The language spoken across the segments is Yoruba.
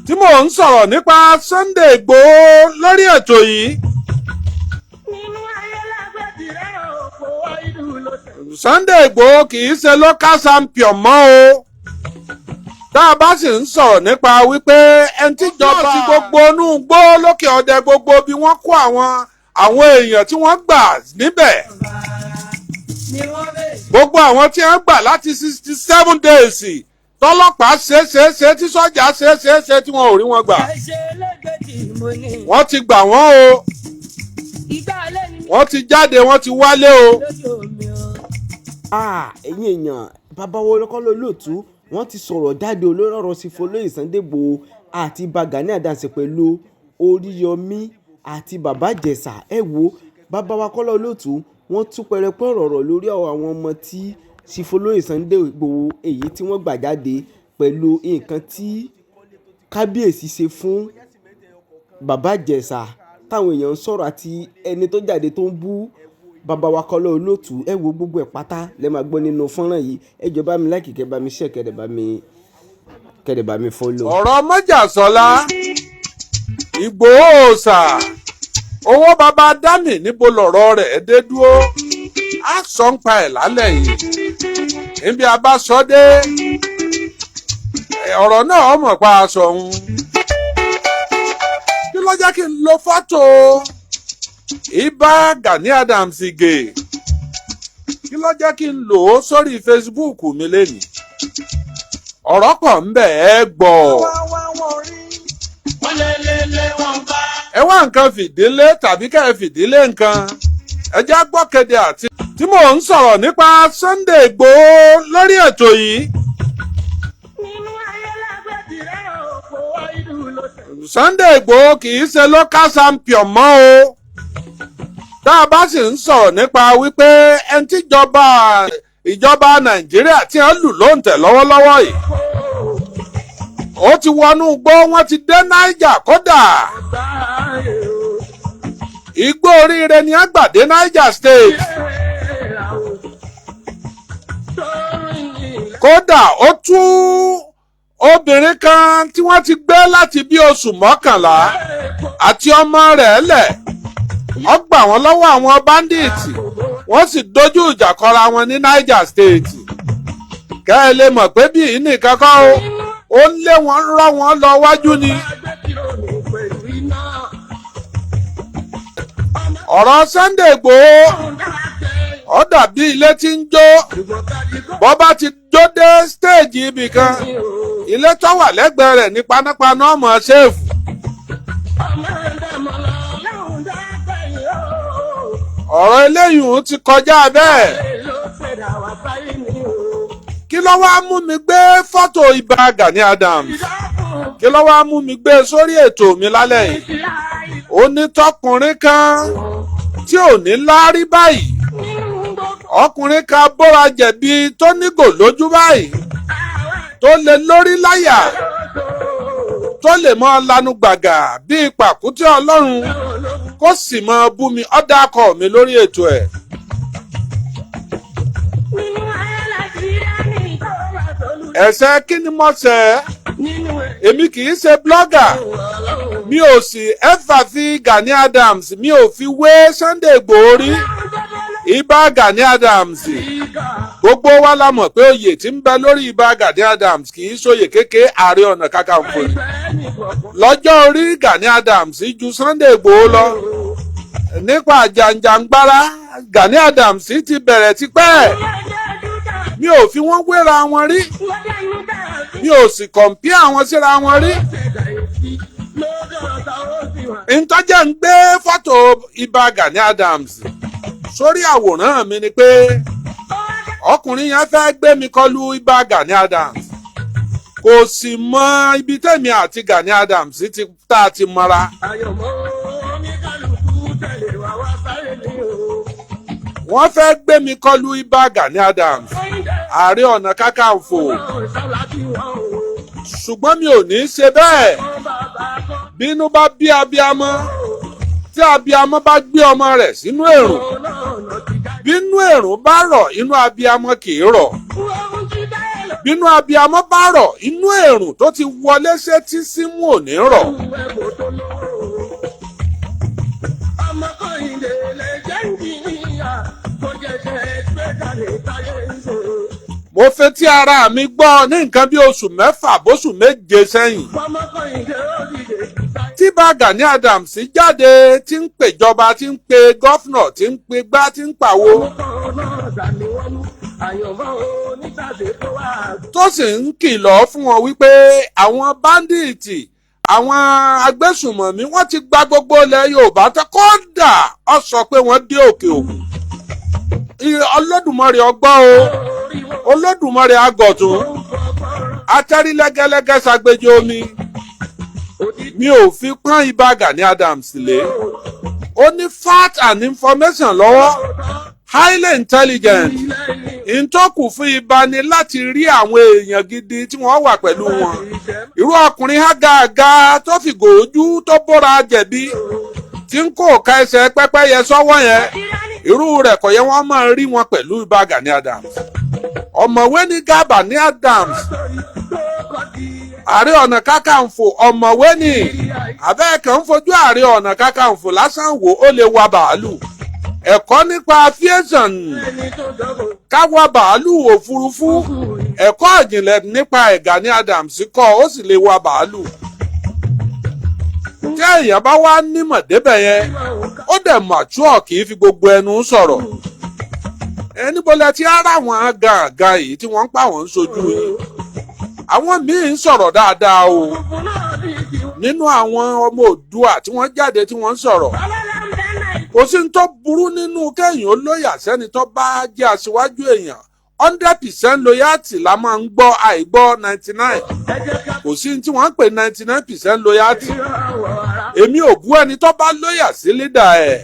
Tí mò ń sọ̀rọ̀ nípa Sunday Igboho lórí ètò yìí. Nínú ayé lágbèjì rẹ̀ òpó ìlú ló ṣe. Sunday Igboho kì í ṣe local champion mọ́ o. Tá a bá sì ń sọ̀rọ̀ nípa wípé ẹni tíjọba ti gbogbo inú gbó lókè ọdẹ, gbogbo bí wọ́n kó àwọn èèyàn tí wọ́n gbà níbẹ̀, Ni wọ́n bẹ̀. gbogbo àwọn tí wọ́n gbà láti 67 days, tọ́lọ́pàá ṣe ṣe ṣe, tí sọ́jà ṣe ṣe ṣe, tí wọn ò rí wọn gbà. Ẹ ṣe lẹ́gbẹ̀jì mo ní. Wọ́n ti gbà wọ́n o. Ìgbà alẹ́ ni Wọ́n ti jáde, wọ́n ti wálé o. lójú omi o. Ah, ẹ̀yin èèyàn, bàbá wa Kọ́lá Olóòtú, wọ́n ti sọ̀rọ̀ jáde olórí ọ̀rọ̀ sí Olóyè Sunday Igboho àti Ìbà Gani Adams pẹ̀lú Oríyọmí àti Bàbá Ìjẹ̀ṣà. Ẹ wo, bàbá wa Kọ́lá Olóòtú, wọ́n tú pẹrẹpẹ ọ̀rọ̀ lórí àwọn ọmọ tí Chief Olóyè Sunday Igboho, èyí tí wọ́n gbà jáde, pẹ̀lú nǹkan tí kábíyèsí ṣe fún Bàbá Ìjẹ̀ṣà, táwọn èèyàn ń sọ̀rọ̀, àti ẹni tó jáde tó ń bú bàbá wa Kọ́lá Olóòtú. Ẹ wo, gbogbo ẹ̀ pátá lẹ máa gbọ́ nínú fọ́nrán yìí. Ẹ jọ̀ọ́, bá mi like, kẹ́ bá mi share, kẹ́ dẹ̀ bá mi follow. Ọ̀rọ̀ mọ́jàsọ́lá Ìgbòho òòṣà, owó baba dami, níbo lọ̀rọ̀ rẹ̀ dé dúró? Á sọ ń pa ẹ̀ lálẹ́ yìí. Níbi a bá sọ dé, ọ̀rọ̀ náà ọmọ pa aṣọ òun. Kí ló jẹ́ kí n lo fọ́tò Ìbà Gani Adams gè? Kí ló jẹ́ kí n lò ó sórí Facebook mi lénìí? Ọ̀rọ̀ pọ̀ ń bẹ̀, ẹ́ gbọ́. Wá wá wọn rí. Wọ́n lé lé lé wọn bá. Ẹ wá nǹkan fìdílé tàbí kẹ́ ẹ fìdílé nǹkan. Ẹ jẹ́ gbọ́kéde àti tí mò ń sọ̀rọ̀ nípa Sunday Igboho lórí ètò yìí. Nínú ayé lágbèjì rẹ̀ òpó ìlú ló ṣe. Sunday Igboho kì í ṣe local champion mọ́ o. Tá a bá sì ń sọ̀rọ̀ nípa wípé ẹni tíjọba ìjọba Nàìjíríà tí wọ́n lù lóǹtẹ̀ lọ́wọ́lọ́wọ́ yìí, ó ti wọnú igbó, wọ́n ti dé Niger. Kódà Sáyé o. igbó oríire ni wọ́n gbà dé Niger State. Kódà ó tú obìnrin kan tí wọ́n ti gbé láti bí oṣù 11 àti ọmọ rẹ̀ lẹ̀. Ó gbà wọ́n lọ́wọ́ àwọn bandits, wọ́n sì dojú ìjà kọra wọn ní Niger State. Kẹ́ ẹ lè mọ̀ pé bí yìí nìkan kọ́ o, ó ń lé wọn, rọ́ wọn lọ wájú ni. Ọ̀rọ̀ Sunday Igboho, ó dàbí ilé tí ń jó. Bọ́ bá ti jó dé stage ibì kan, ilé tó wà lẹ́gbẹ̀ẹ́ rẹ̀ ní panápaná ọmọ ṣéèfù. Ọ̀rọ̀ eléyìí ti kọjá bẹ́ẹ̀. Kí ló wá mú mi gbé fọ́tò Ìbà Gani Adams? Kí ló wá mú mi gbé sórí ètò mi lálẹ́ yìí? Ó ní tọkùnrin kan tí ò ní láárí báyìí, ọkùnrin kan bóra jẹ̀bi, tó nígò lójú báyìí, tó lè lórí láyà, tó lè mọ lanu gbàgà bíi pàkúté Ọlọ́run, kó sì mọ bú mi, ọ́dà akọ mi lórí ètò ẹ̀. Ẹ̀ṣẹ̀ kí ni mo ṣẹ̀? Èmi kì í ṣe blogger, mi ò sì ever fi Gani Adams, mi ò fi wé Sunday Igboho rí. Ìbà Gani Adams, gbogbo wa la mọ̀ pé oyè tí ń bẹ lórí Ìbà Gani Adams kì í ṣòyè kékeré. Ààrẹ Ọ̀nà Kakanfò ni. Lọ́jọ́ orí, Gani Adams ju Sunday Igboho lọ. Nípa àjàǹjàǹgbara, Gani Adams ti bẹ̀rẹ̀ tipẹ́. Mi ò fi wọ́n wéra wọn rí, mi ò sì compare àwọn síra wọn rí. Ntọ́jà ń gbé fọ́tò Ìbà Gani Adams sórí àwòrán mi ni pé ọkùnrin yẹn fẹ́ gbé mi kọlu Ìbà Gani Adams, kò sì mọ ibi tẹ̀mí àti Gani Adams ti tá a ti mọ́ra. Tẹ̀lé wa wá sáyé ní o. Wọ́n fẹ́ gbé mi kọlu Ìbà Gani Adams, Ààrẹ Ọ̀nà Kakanfò, ṣùgbọ́n mi ò ní í ṣe bẹ́ẹ̀. Bínú bá bí abiamọ, tí abiamọ bá gbé ọmọ rẹ̀ sínú èrùn, bínú èrùn bá rọ̀, inú abiamọ kì í rọ̀. Bínú abiyamọ bá rọ̀, inú èrùn tó ti wọlé sétí símú ò ní rọ̀. Ẹ̀bùn tó lówó. Ọmọ Kọ́hìndé lè jẹ́ ìjìnìyà tó jẹ́jẹ́ ẹgbẹ́ta lè táyé ń ṣe. Mo fetí ara mi gbọ́ ní nǹkan bí oṣù 6 bóṣù 7 sẹ́yìn, Ọmọ Kọ́hìndé ó dìde táyé. tí bá Gani Adams jáde, tí ń pèjọba, tí ń pe governor, tí ń pe gbá, tí ń pàwo, Ọmọ kan náà dà ní wọ́n mú. Àyànmọ́ onítàdé tó wà. tó sì ń kìlọ̀ fún wọn wípé àwọn bandit, àwọn agbésùnmọ̀mí, wọ́n ti gba gbogbo ilẹ̀ Yorùbá tó, kódà ó sọ pé wọ́n dé òkè òkun. Olódùmarè ọgbọ́n o. Orí wọn Olódùmarè agọ̀tún, ń fọgbọ́n. atẹ́rí lẹ́gẹ́lẹ́gẹ́ ṣàgbéjì omi. Òtítọ́ Mi ò fi pọ́n ibà Gani Adams lé. Ó ní fact and information lọ́wọ́, highly intelligent. lẹ́yìn Ìtọ́kù fún ibà ni láti rí àwọn èèyàn gidi tí wọ́n wà pẹ̀lú wọn. ìṣẹ́. Irú ọkùnrin hágàgà tó fi gòójú tó bóra jẹ̀bi, tí ń kó òka ẹsẹ̀ pẹ́pẹ́yẹ sọ́wọ́ yẹn, irú rẹ̀ kò yẹ wọ́n máa rí wọn pẹ̀lú ibà Gani Adams. Ọ̀mọ̀wé ní Gani Adams. Torí tó kọ́ di Ààrẹ Ọ̀nà Kakanfò, ọ̀mọ̀wé ni. Àbẹ́ẹ̀kan ń fojú Ààrẹ Ọ̀nà Kakanfò lásán wò, ó lè wa bàálù. Ẹ̀kọ́ nípa aviation, ẹni tó dọ́gbọ̀n. ká wa bàálù òfurufú, ẹ̀kọ́ ìjìnlẹ̀ nípa ẹ̀ Gani Adams kọ́, ó sì lè wa bàálù. Tí èèyàn bá wá nímọ̀ débẹ̀ yẹn, ó dẹ̀ mature, kì í fi gbogbo ẹnu sọ̀rọ̀. Ẹ níbo lẹ ti ara àwọn gàngàn yìí tí wọ́n ń pa àwọn ń sojú yìí? Àwọn míì ń sọ̀rọ̀ dáadáa o Funfun náà bí ti nínú àwọn ọmọ Oòduà tí wọ́n jáde, tí wọ́n ń sọ̀rọ̀. Ọlọ́lá ń bẹ́ náà. Kò sí ní tó burú nínú kéèyàn ó loyal sẹ́ni tó bá jẹ́ aṣíwájú èèyàn. 100% loyalty la máa ń gbọ́, àìgbọ́ 99. Ẹ jẹ́ ká Kò sí ní tí wọ́n ń pè 99% loyalty. fi ọwọ́ ara. Èmi ò bú ẹni tó bá loyal sí leader ẹ̀,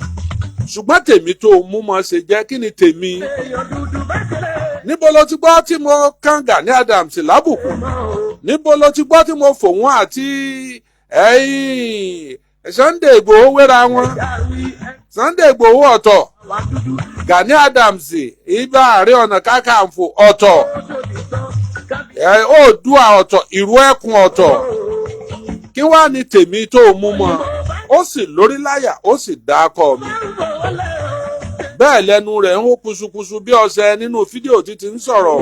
ṣùgbọ́n tèmi tó mú mọ́ ṣe jẹ́ kí ni tèmi? Èèyàn dúdú bá tẹ̀lé. Níbo ló ti gbọ́ tí mo kan Gani Adams lábùkù? Mọ́ o. Níbo ló ti gbọ́ tí mo fòun àti ẹ̀yìn Sunday Igboho wéra wọn? Jáwé ẹ Sunday Igboho ọ̀tọ̀, wà dúdú. Gani Adams, ibà Ààrẹ Ọ̀nà Kakanfò ọ̀tọ̀, Ó ṣòdì tán. Kábí Oòduà ọ̀tọ̀, Ìrù Ẹkùn ọ̀tọ̀. Kí wàá ní tèmi tó mú mọ́? Ó sì lórí láyà, ó sì dá akọ mi. ń fowó lẹ́ o. Bẹ́ẹ̀ lẹ́nu rẹ̀ ń hó kusukusu bí ọṣẹ nínú fídíò títí ń sọ̀rọ̀.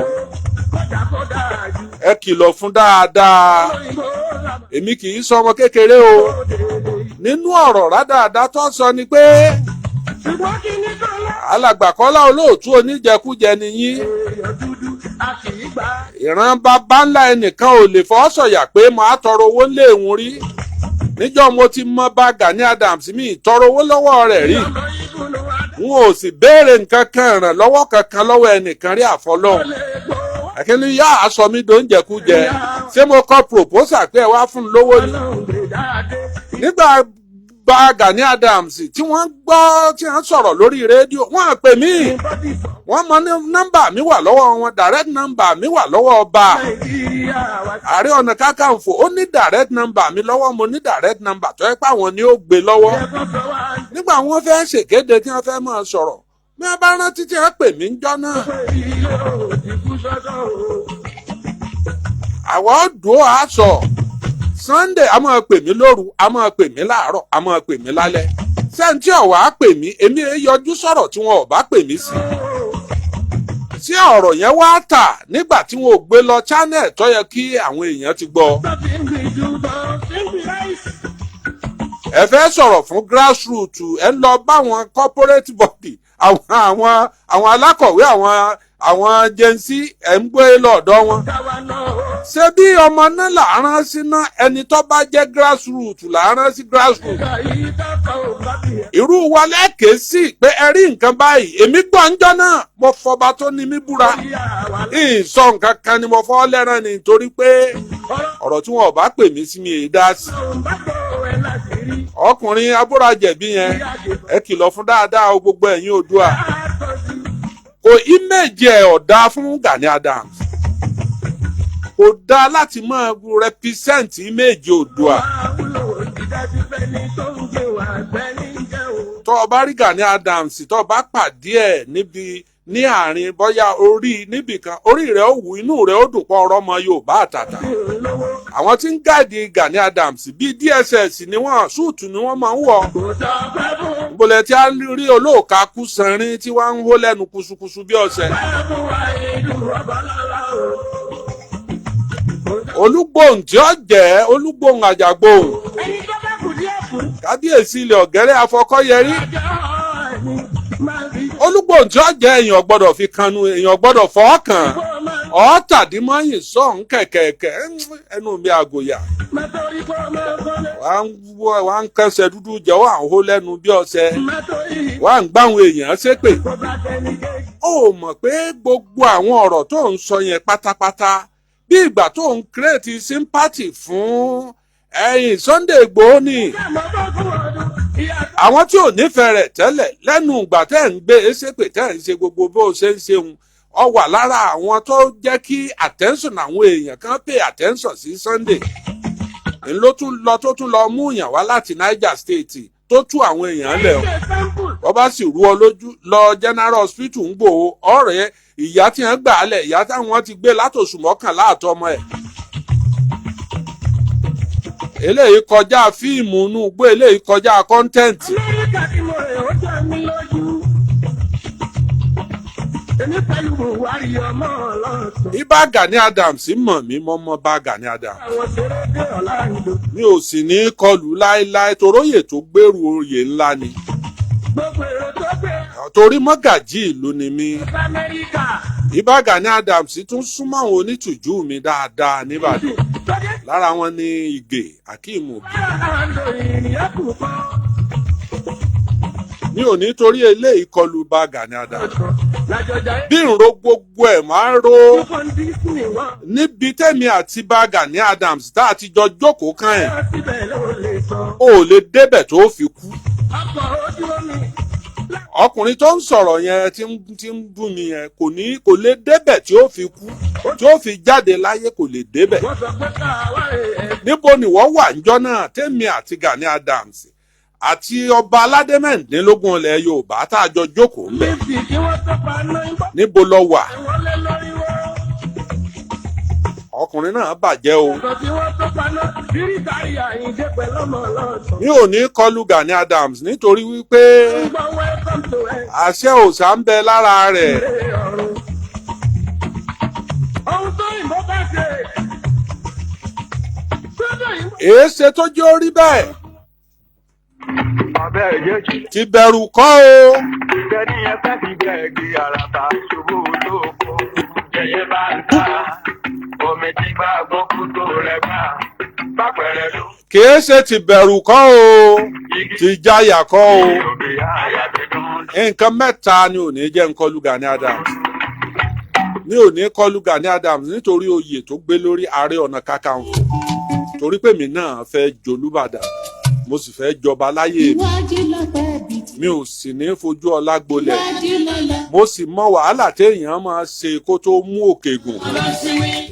Kọjá kó dáa jù. Ẹ kìlọ̀ fún dáadáa. Òyìnbó làbọ̀ Èmi kì í sọ ọmọ kékeré o. òde. Nínú ọ̀rọ̀ rádáadáa tó sọ ni pé, Ṣùgbọ́n kí ni kọ́ lọ. Alàgbà Kọ́lá Olóòtú, oníjẹkújẹ ni yín. Èèyàn dúdú a kì í gbà. Ìran bàbá ńlá ẹnìkan ò lè fọ́ sọ̀yà pé màá tọrọ owó léèwọ̀n rí. Níjọ́ mo ti mọ bá Gani Adams, mi ì tọrọ owó lọ́wọ́ rẹ̀ rí. Ọmọ ìbùnú wa N ò sì béèrè nǹkan kan, ìrànlọ́wọ́ kankan lọ́wọ́ ẹnìkan rí àfọlọ́hún. lè gbó. Àkínní yá aṣọ mi dóúnjẹkújẹ? Ṣé mo kọ proposal pé ẹ wá fún un lówó ni? Ọlọ́run gbé dáadé. Nígbà bá Gani Adams tí wọ́n gbọ́ tí wọ́n sọ̀rọ̀ lórí rédíò, wọ́n á pè mí. Bọ́dì fọ́ Wọ́n mọ ní nọ́mbà mi wà lọ́wọ́ wọn, direct number mi wà lọ́wọ́ ọba Nàìjíríà wa. Ààrẹ Ọ̀nà Kakanfò. Ó ní direct number mi lọ́wọ́, mo ní direct number tó yẹ pé àwọn ni ó gbé lọ́wọ́. Ẹ̀kọ́ sọ wá Nígbà wọn fẹ́ ṣèkéde tí wọ́n fẹ́ máa sọ̀rọ̀, bí wọ́n bá rántí tí wọ́n pè mí ń jọ́ náà, pé ilé ò ti kú sọ́dọ̀ o. àwa ó dùn ó àṣọ. Sunday a máa pè mí lóru, a máa pè mí láàárọ̀, a máa pè mí lálẹ́. Sẹ́ńtì ọ̀wá pè mí, èmi ẹ yọjú sọ̀rọ̀ tí wọn ò bá pè mí sí. Tí ọ̀rọ̀ yẹn wá tà nígbà tí wọn ò gbé lọ channel tó yẹ kí àwọn èèyàn ti gbọ́. Tó fi ń gbìn ju tó fi ń gbìn rice. Ẹ fẹ́ sọ̀rọ̀ fún grassroot, ẹ ń lọ bá àwọn corporate body, àwọn alákọ̀wé, àwọn Gen Z, ẹ̀ ń gbé lọ́dọ̀ wọn. Káwa náà ó. Ṣé bí ọmọ náà là ń rán sí ná? Ẹni tó bá jẹ́ grassroot là ń rán sí grassroot. Ìgbà yìí dákọ̀ ò bá bì ẹ́. Irú wa lẹ́ẹ̀kẹ́ sí pé ẹ rí nǹkan báyìí, èmi gbọ́ ńjọ́ náà, mo fọba tó ní mí búra. Ìyá wa Ìsọ nǹkan kan ni mo fọ́ lẹ́ràn ni, nítorí pé ọ̀rọ̀ ọ̀rọ̀ tí wọn ò bá pè mí sí, mi èyí dá sí. òun bá gbọ́ ẹ láti rí. Ọkùnrin abúrajẹ̀bí yẹn, ẹ kìlọ̀ fún dáadáa o, gbogbo ẹ̀yin Oòduà. Àtọ́jú. Kò image ẹ̀ ọ̀dà fún Gani Adams, kò dáa láti máa represent image Oòduà. Máa wúlò ìdájú fẹ́ni tó ń jẹ wà gbẹ́ni jẹ́ o. Tó o bá rí Gani Adams, tó o bá pàdé ẹ̀ níbi ní àárín bóyá orí níbìkan, orí rẹ̀ ó wù, inú rẹ̀ ó dùn pọ̀ ọ̀rọ̀ ọmọ Yorùbá àtàtà. Àwọn tí ń guard Gani Adams bíi DSS ni wọ́n, suit ni wọ́n máa ń wọ̀. Ìbòlẹ̀ tí a rí olóòka kú sanrin tí wọ́n ń hó lẹ́nu kusukusu bí ọ̀sẹ̀. Olúgbòhùn tí ó jẹ́ Olúgbòhùn Àjàgbòhùn, kábíyèsí ilẹ̀ Ọ̀gẹ́rẹ́ Afọkọ́yẹrí, Olúgbòhùn tí ó jẹ́, èèyàn gbọ́dọ̀ fi kanu, èèyàn gbọ́dọ̀ fọ́ kàn ọ́tàdínmọ́yìn sọ̀hún kẹ̀kẹ̀kẹ̀ ẹnu mi àgòyà. Wà ń kẹsẹ̀ dúdú jẹ́, wà ń hó lẹ́nu bí ọ̀sẹ̀, wà ń gbáwọn èèyàn ṣépè. Ó mọ̀ pé gbogbo àwọn ọ̀rọ̀ tó ń sọ yẹn pátápátá, bí ìgbà tó ń create sympathy fún ẹ̀yìn Sunday Igboho ni. Àwọn tí ò nífẹ̀ẹ́ rẹ̀ tẹ́lẹ̀, lẹ́nu ìgbà tẹ́ ń gbé ṣépè, tẹ́ ń ṣe gbogbo bó ṣe ń ṣeun, ọ wà lára àwọn tó jẹ́ kí attention àwọn èèyàn kan pay attention sí Sunday. Ń ló tún lọ tó tún lọ mú èèyàn wá láti Niger State tó tú àwọn èèyàn lẹ̀. Ọ́ wọ́n bá sì rú ọ lójú, lọ General Hospital ń gbòó ọ̀rẹ́ ìyá tí wọ́n gbà á lẹ̀, ìyá táwọn ti gbé látòṣù 11 àtọmọ ẹ̀. Eléyìí kọjá fíìmù inú igbó, eléyìí kọjá content. Amẹ́ríkà tí mo rè, ó jẹ́ mi lójú. Èmi pẹ̀lú Buhari ọmọ ọlọ́sùn. Ibà Gani Adams mọ̀ mí, mọ́ mọ́ bá Gani Adams. Àwọn ṣeré dé ọ̀la ìlú. Mi ò sì ní kọlù láéláé, toróyè tó gbèrú oyè ńlá ni. Gbogbo èrò tó gbé Torí mọ́gàjí ìlú ni mí. Amẹ́ríkà. Ibà Gani Adams tún súnmọ́ àwọn onítùjú mi dáadáa nìbàdàn. Tó dé Lára wọn ni Ìgè Akeem. Ọ̀làǹdò ìrìn kù kọ́. Mi ò ní torí eléyìí kọlù bá Gani Adams. Lájọjà Bí n ro gbogbo ẹ̀ máa ń ro fún Disney wọn. níbi tẹ́mi àti bá Gani Adams tá a ti jọ jókòó kàn ẹ̀, Síbẹ̀ ló lè sọ. o ò lè débẹ̀ tó fi kú. Ọkọ̀ ojú omi. Ọkùnrin tó ń sọ̀rọ̀ yẹn tí ń bú mi yẹn, kò ní kò lè débẹ̀ tí ó fi kú, tí ó fi jáde láyé, kò lè débẹ̀. Wọ́n sọ pé káwá ẹ̀ Níbo ni wọ́n wà níjọ́ náà tẹ́mi àti Gani Adams àti ọba aládé 16 ilẹ̀ Yorùbá tá a jọ jókòó ńbẹ̀? Níbi kí wọ́n tó pa náà ń bọ̀. Níbo lọ wà? Wọlé lórí wọn. Ọkùnrin náà bàjẹ́ o. Sọ tí wọ́n tó pa náà. Bíríkàrí Àyíndé pẹ̀lú ọmọ ọlọ́sùn. Mi ò ní kọlu Gani Adams nítorí wípé Ń gbọ́ welcome to ẹ̀. àṣẹ òòṣà ń bẹ lára rẹ̀. Ọ̀run. Ohun tó yìnbọn bá ṣe. Sọ́dọ̀ yìnbọn. Èéṣe tó jẹ́ orí bẹ́ẹ̀? Abẹ́ ìjẹ́jì. Ti bẹ̀rù kọ́ o. Tẹ́ni ẹ fẹ́ fi gbẹ̀gì àràbà ṣubú lóko. Jẹyẹ bá ń ta omi tí bá gbọ́ kú tó rẹ̀ gbà. Bápẹ̀rẹ̀ ló. Kìí ṣe ti bẹ̀rù kọ́ o, ti jáyà kọ́ o. Òbí àyà mi dùn. Nǹkan mẹ́ta ni ò ní jẹ́ ń kọlu Gani Adams. Mi ò ní kọlu Gani Adams nítorí oyè tó gbé lórí, Ààrẹ Ọ̀nà Kakanfò, torí pé mi náà fẹ́ jolúbàdàn, mo sì fẹ́ jọba láyé mi. Iwájú lọ́pẹ́ bíi ti. Mi ò sì ní fojú ọlá gbolẹ̀. Iwájú lọ́la. Mo sì mọ wàhálà téèyàn máa ṣe kó tó mú òkè gùn.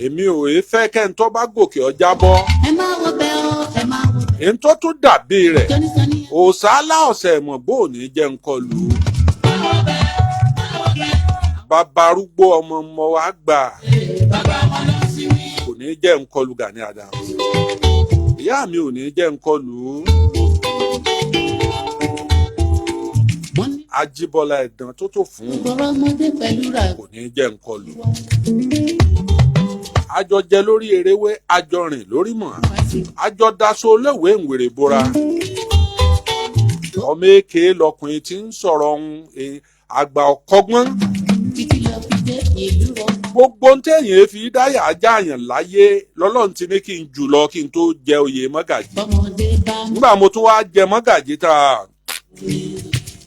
Èmi ò é fẹ́ kẹ́ńtọ́ bá gòkè ọjà bọ́. Ẹ máa wo bẹ́ẹ̀ o, ẹ máa wo bẹ́ẹ̀. Èyí tó tún dàbí rẹ̀, Tónítóní. òòṣà aláọ̀sẹ̀ mọ̀ bó ò ní jẹ́ ń kọlù bàbá arúgbó ọmọ ọmọ wa gbà, kò ní jẹ́ ń kọlù Gani Adams. Ìyá mi ò ní jẹ́ ń kọlù. Wọ́n ní Ajíbọ́lá ẹ̀dán tó tó fún gbọ́rọ̀ ọmọdé pẹ̀lú ra. kò ní jẹ́ ń kọlù. Àjọ jẹ lórí eréwé, àjọ rìn lórí mọ̀, àjọ daṣọ olóòwe ń wèrè bora. Ọmọ èké lọkùnrin tí ń sọ̀rọ̀ ohun àgbà ọ̀kọ́gbọ́n. Títí lọ fi dé ìlú rọ. Gbogbo ń téèyàn fi dáyà jáàyàn láyé lọ́lọ́run ti ní kí n jù lọ kí n tó jẹ oyè mọ́gàjì. Bọ́mọdé bá ń Nígbà mo tún wá jẹ mọ́gàjì tá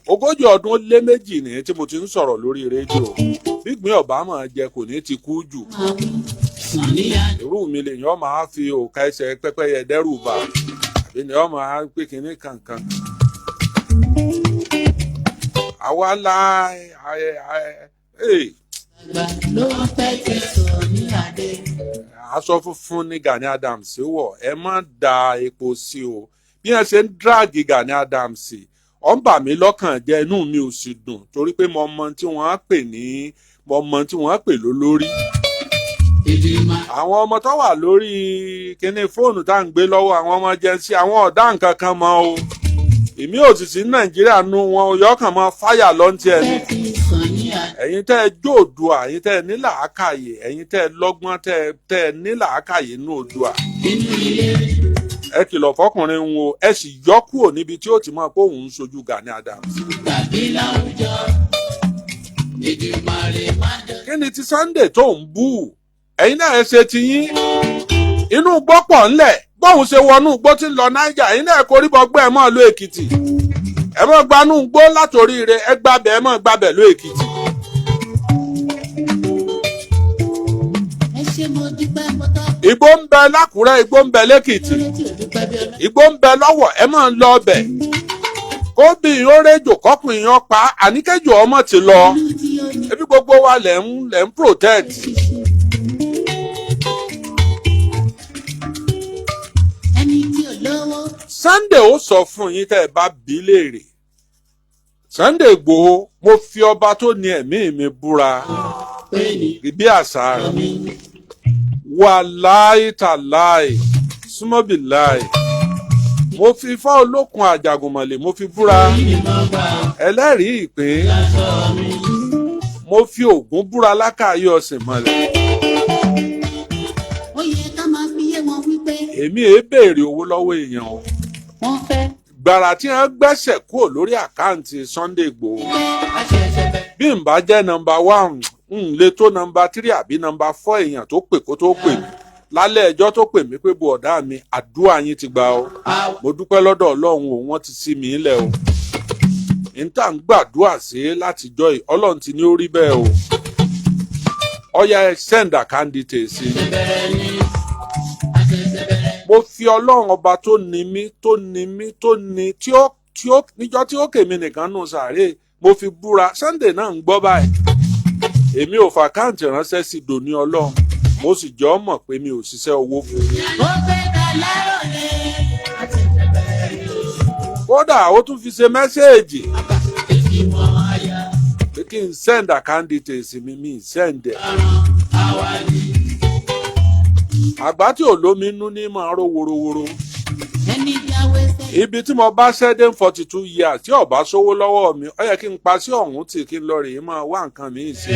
42 ní tí mo ti ń sọ̀rọ̀ lórí rédíò, gbígbín ọ̀bá máa jẹ kò ní ti kú jù. máa wí. Sàn níyà. Irú mi lèèyàn máa fi òkà ẹsẹ̀ pẹ́pẹ́yẹ dẹ́rù bà, àbí ni wọ́n máa pé kinní kankan. Àwa la Àgbà ló ń fẹ́ ti sọ ní adé. Aṣọ funfun ní Gani Adams wọ̀, ẹ má da epo sí o. Bí wọ́n ṣe ń drag Gani Adams, Ó ń bà mí lọ́kàn jẹ́, inú mi ò sì dùn torí pé mo mọ tí wọ́n á pè ní, mo mọ tí wọ́n á pè lólórí. Àwọn ọmọ tó wà lórí kíní fóònù tá à ń gbé lọ́wọ́, àwọn ọmọ Gen Z, àwọn ọ̀dà nǹkan kan mọ́ o. Èmi ò sì sí Nàìjíríà nu wọn o, yọkàn mọ́ fáyà lọ́ntì ẹ̀ ni. Ẹ̀yin tẹ́ ẹ jó Oòduà, ẹ̀yin tẹ́ ẹ ní làákàyè, ẹ̀yin tẹ́ ẹ lọ́gbọ́n, tẹ́ ẹ ní làákàyè nínú Oòduà, ẹ kìlọ̀ fọkùnrin ń wo, ẹ sì yọ kúrò níbi tí ó ti mọ̀ pé òun ń sojú Gani Adams. Tàbí láwùjọ, Èdùmàrè má dán. Kí ni ti Sunday tó ń bú? Ẹ̀yin náà, ẹ ṣe ti yín. Inú igbó pọ̀ ńlẹ̀. Bóun ṣe wọnú igbó tí ń lọ Niger, ẹ̀yin náà korí bọgbẹ́, ẹ̀ mọ́ lọ Èkìtì, ẹ mọ́ gbanú igbó látòríire, ẹ gbàbẹ̀, ẹ mọ́ gbàbẹ̀ lọ Èkìtì. Ẹ ṣé, mo dúpẹ́, mo tọ́. Igbó ń bẹ lákùrẹ́, igbó ń bẹ lẹ́kìtì. Lórí tí ò dúpẹ́ bí ọlọ́. Igbó ń bẹ lọ́wọ́, ẹ máa ń lọ ọbẹ̀ kóbì ó réjò kọkùnrin yẹn pa àníkẹ́jọ ọmọ ti lọ. Inú tí ó ní Ebi gbogbo wa lẹ̀ ń protect. ṣíṣe. Ẹni tí ò lówó. Sunday ó sọ fún yín tẹ́ ẹ bá bí léèrè. Sunday Igboho, mo fi ọba tó ní ẹ̀mí mi búra, Pé ní bí àṣà rẹ̀, wàláì tàláì súnmọ́bìláì, mo fi ifá olókun àjàgùnmọ̀lẹ̀ mo fi búra, ẹlẹ́rìí ìpín, mo fi Ògún búra lákàáyé ọ̀sìn mọ̀lẹ̀. Ó yẹ ká máa fi yé wọn wípé Èmi èé béèrè owó lọ́wọ́ èèyàn o. wọ́n fẹ́. Gbàrà tí wọ́n gbẹ́sẹ̀ kúrò lórí account Sunday Igboho, bí n bá jẹ́ number one, n lè tó number three àbí number four èèyàn tó pè kó tó pè mí lálẹ́ ẹjọ́ tó pè mí pé, "Bu ọ̀dá mi, àdúrà yín ti gbà o, mo dúpẹ́ lọ́dọ̀ Ọlọ́run o, wọ́n ti sí mi lẹ̀ o. N tá ń gbàdúrà sí látijọ́ yìí, Ọlọ́run ti ní ó rí bẹ́ẹ̀ o. Ọ̀yá, ẹ send account details sí i." Mo fi Ọlọ́run ọba tó ní mí, tó ní mí, tó ní tí ó níjọ́ tí ó kèmí nìkan nù sàárè, mo fi búra. Sunday náà ń gbọ́ báyìí. Èmi ò f' account ránṣẹ́ sí dòní Ọlọ́run, mo sì jọ mọ̀ pé mi ò ṣiṣẹ́ owó fún un. Ó fẹ́ ká láròyé. Kódà ó tún fi ṣe message pé kí n send account details mi, mi send ẹ̀. Àgbá tí ò lómi nú ní máa ró worowóró. Ẹni jáwé sẹ́yìn. Ibi tí mo bá ṣẹ́dé 42 years, tí ó bá sówó lọ́wọ́ mi, ó yẹ kí n pa sí ọ̀hún tì, kí n lọ rèé máa wá nǹkan mi ṣe.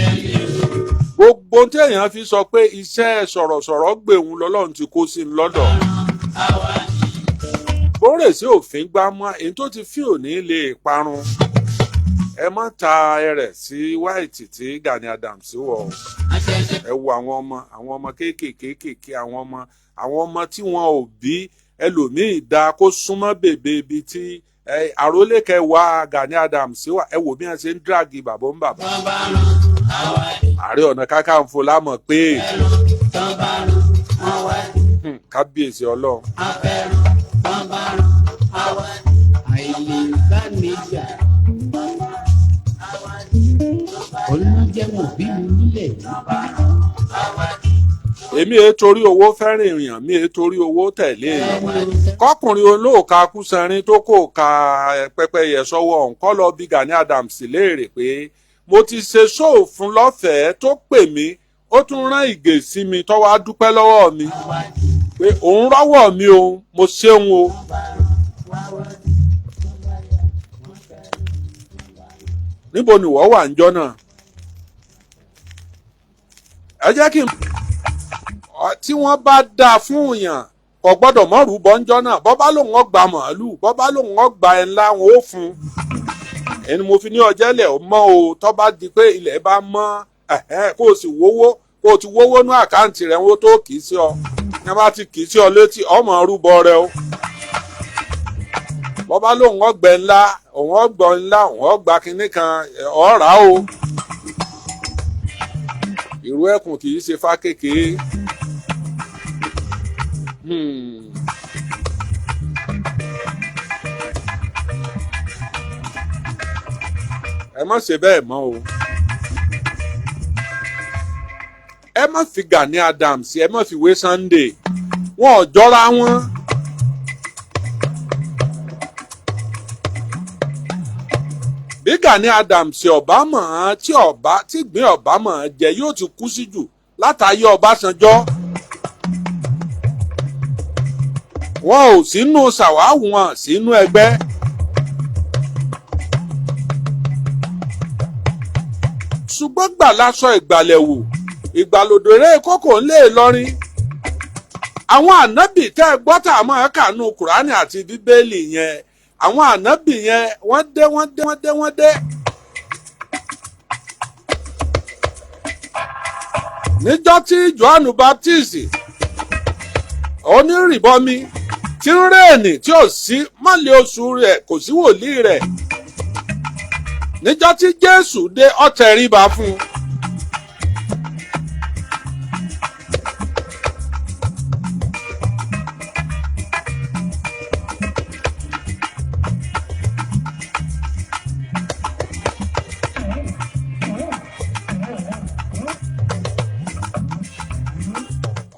Gbogbo tí èèyàn fi sọ pé iṣẹ́ sọ̀rọ̀sọ̀rọ̀ gbèhùn lọ́lọ́run ti kó sí i lọ́dọ̀. Bórè sí òfin gbá mọ́ èyí tó ti fi òní lè parun. Ẹ má ta ẹrẹ̀ sí white tí Gani Adams wọ̀ o. Ẹ wo àwọn ọmọ kéékèèké kéèké, àwọn ọmọ tí wọn ò bí ẹlòmíì dá kó súnmọ́ bèbè ibi tí àrólé kẹwàá Gani Adams wà. Ẹ wò bí wọn ṣe ń drag bàbá ń bàbá. Ààrẹ Ọ̀nà Kakanfò lámọ̀ pé kábíyèsí Ọlọ́run. Àìlè bá mi jà, ọlọ́jẹ̀wọ̀n bí mi nílẹ̀ yìí. Èmi èé torí owó fẹ́ràn èèyàn, mi èé torí owó tẹ̀lé èèyàn. Kọkùnrin olóòka kúsanrin tó kò ka pẹ́pẹ́yẹ sọ́wọ́ ọ̀hún kọ́ lọ bí Gani Adams léèrè pé mo ti ṣe show fún lọ́fẹ̀ẹ́, tó pè mí, ó tún rán ìgè sí mi, tó wá dúpẹ́ lọ́wọ́ mi pé òun rọ́wọ́ mi o, mo ṣeun o. Níbo ni wọ́n wà ń jọ́ náà? Ẹ jẹ́ kí n tí wọ́n bá dáa fún yàn, kò gbọ́dọ̀ mọ́ rúbọ ńjọ́ náà. Bọ́ bá lòun ọgbà màálù, bọ́ bá lòun ọgbà ẹ̀ ńlá, wọn ó fún un. Ẹni mo fi ní ọjọ́ ilẹ̀ mọ́ o, tó bá di pé ilẹ̀ bá mọ́, kó o sì wówó, kó o ti wówó ní account rẹ̀, wọ́n tó kì í sí ọ. Ní wọ́n bá ti kì í sí ọ létí, ọmọ rúbọ rẹ o. Bọ́ bá lòun ọgbẹ́ ńlá, òun ọgbọ́n ńlá, òun ọgbà kinní kan ọ̀rá o. Ìrú ẹkùn kì í ṣe fá kékeré. Ẹ má ṣe bẹ́ẹ̀ mọ́ o. Ẹ má fi Gani Adams, ẹ má fi wé Sunday, wọn ò jọra wọn. Bí Gani Adams ọba mọ̀ ọ́n tí ọba tí gbìn ọba mọ̀ ọ́n jẹ yóò ti kú sí jù látàyè Ọbásanjọ́. Wọn ò sínú ṣàwáwù, wọn sínú ẹgbẹ́. Ṣùgbọ́n gbà lásọ ìgbàlẹ̀wò ìgbàlódéré kókò ńlẹ̀ Ìlọrin. Àwọn ànábì tẹ́ ẹ gbọ́ tà máa kànú Kùránì àti Bíbélì yẹn, àwọn ànábì yẹn, wọ́n dé, wọ́n dé, wọ́n dé, wọ́n dé. Níjọ́ tí Johannu Baptist onírìbọmi tí ń rẹ́ẹ̀nì tí ò sí mọ́lẹ̀ oṣù rẹ̀, kò sí wòlíì rẹ̀, níjọ́ tí Jésù dé, ó tẹríba fún un.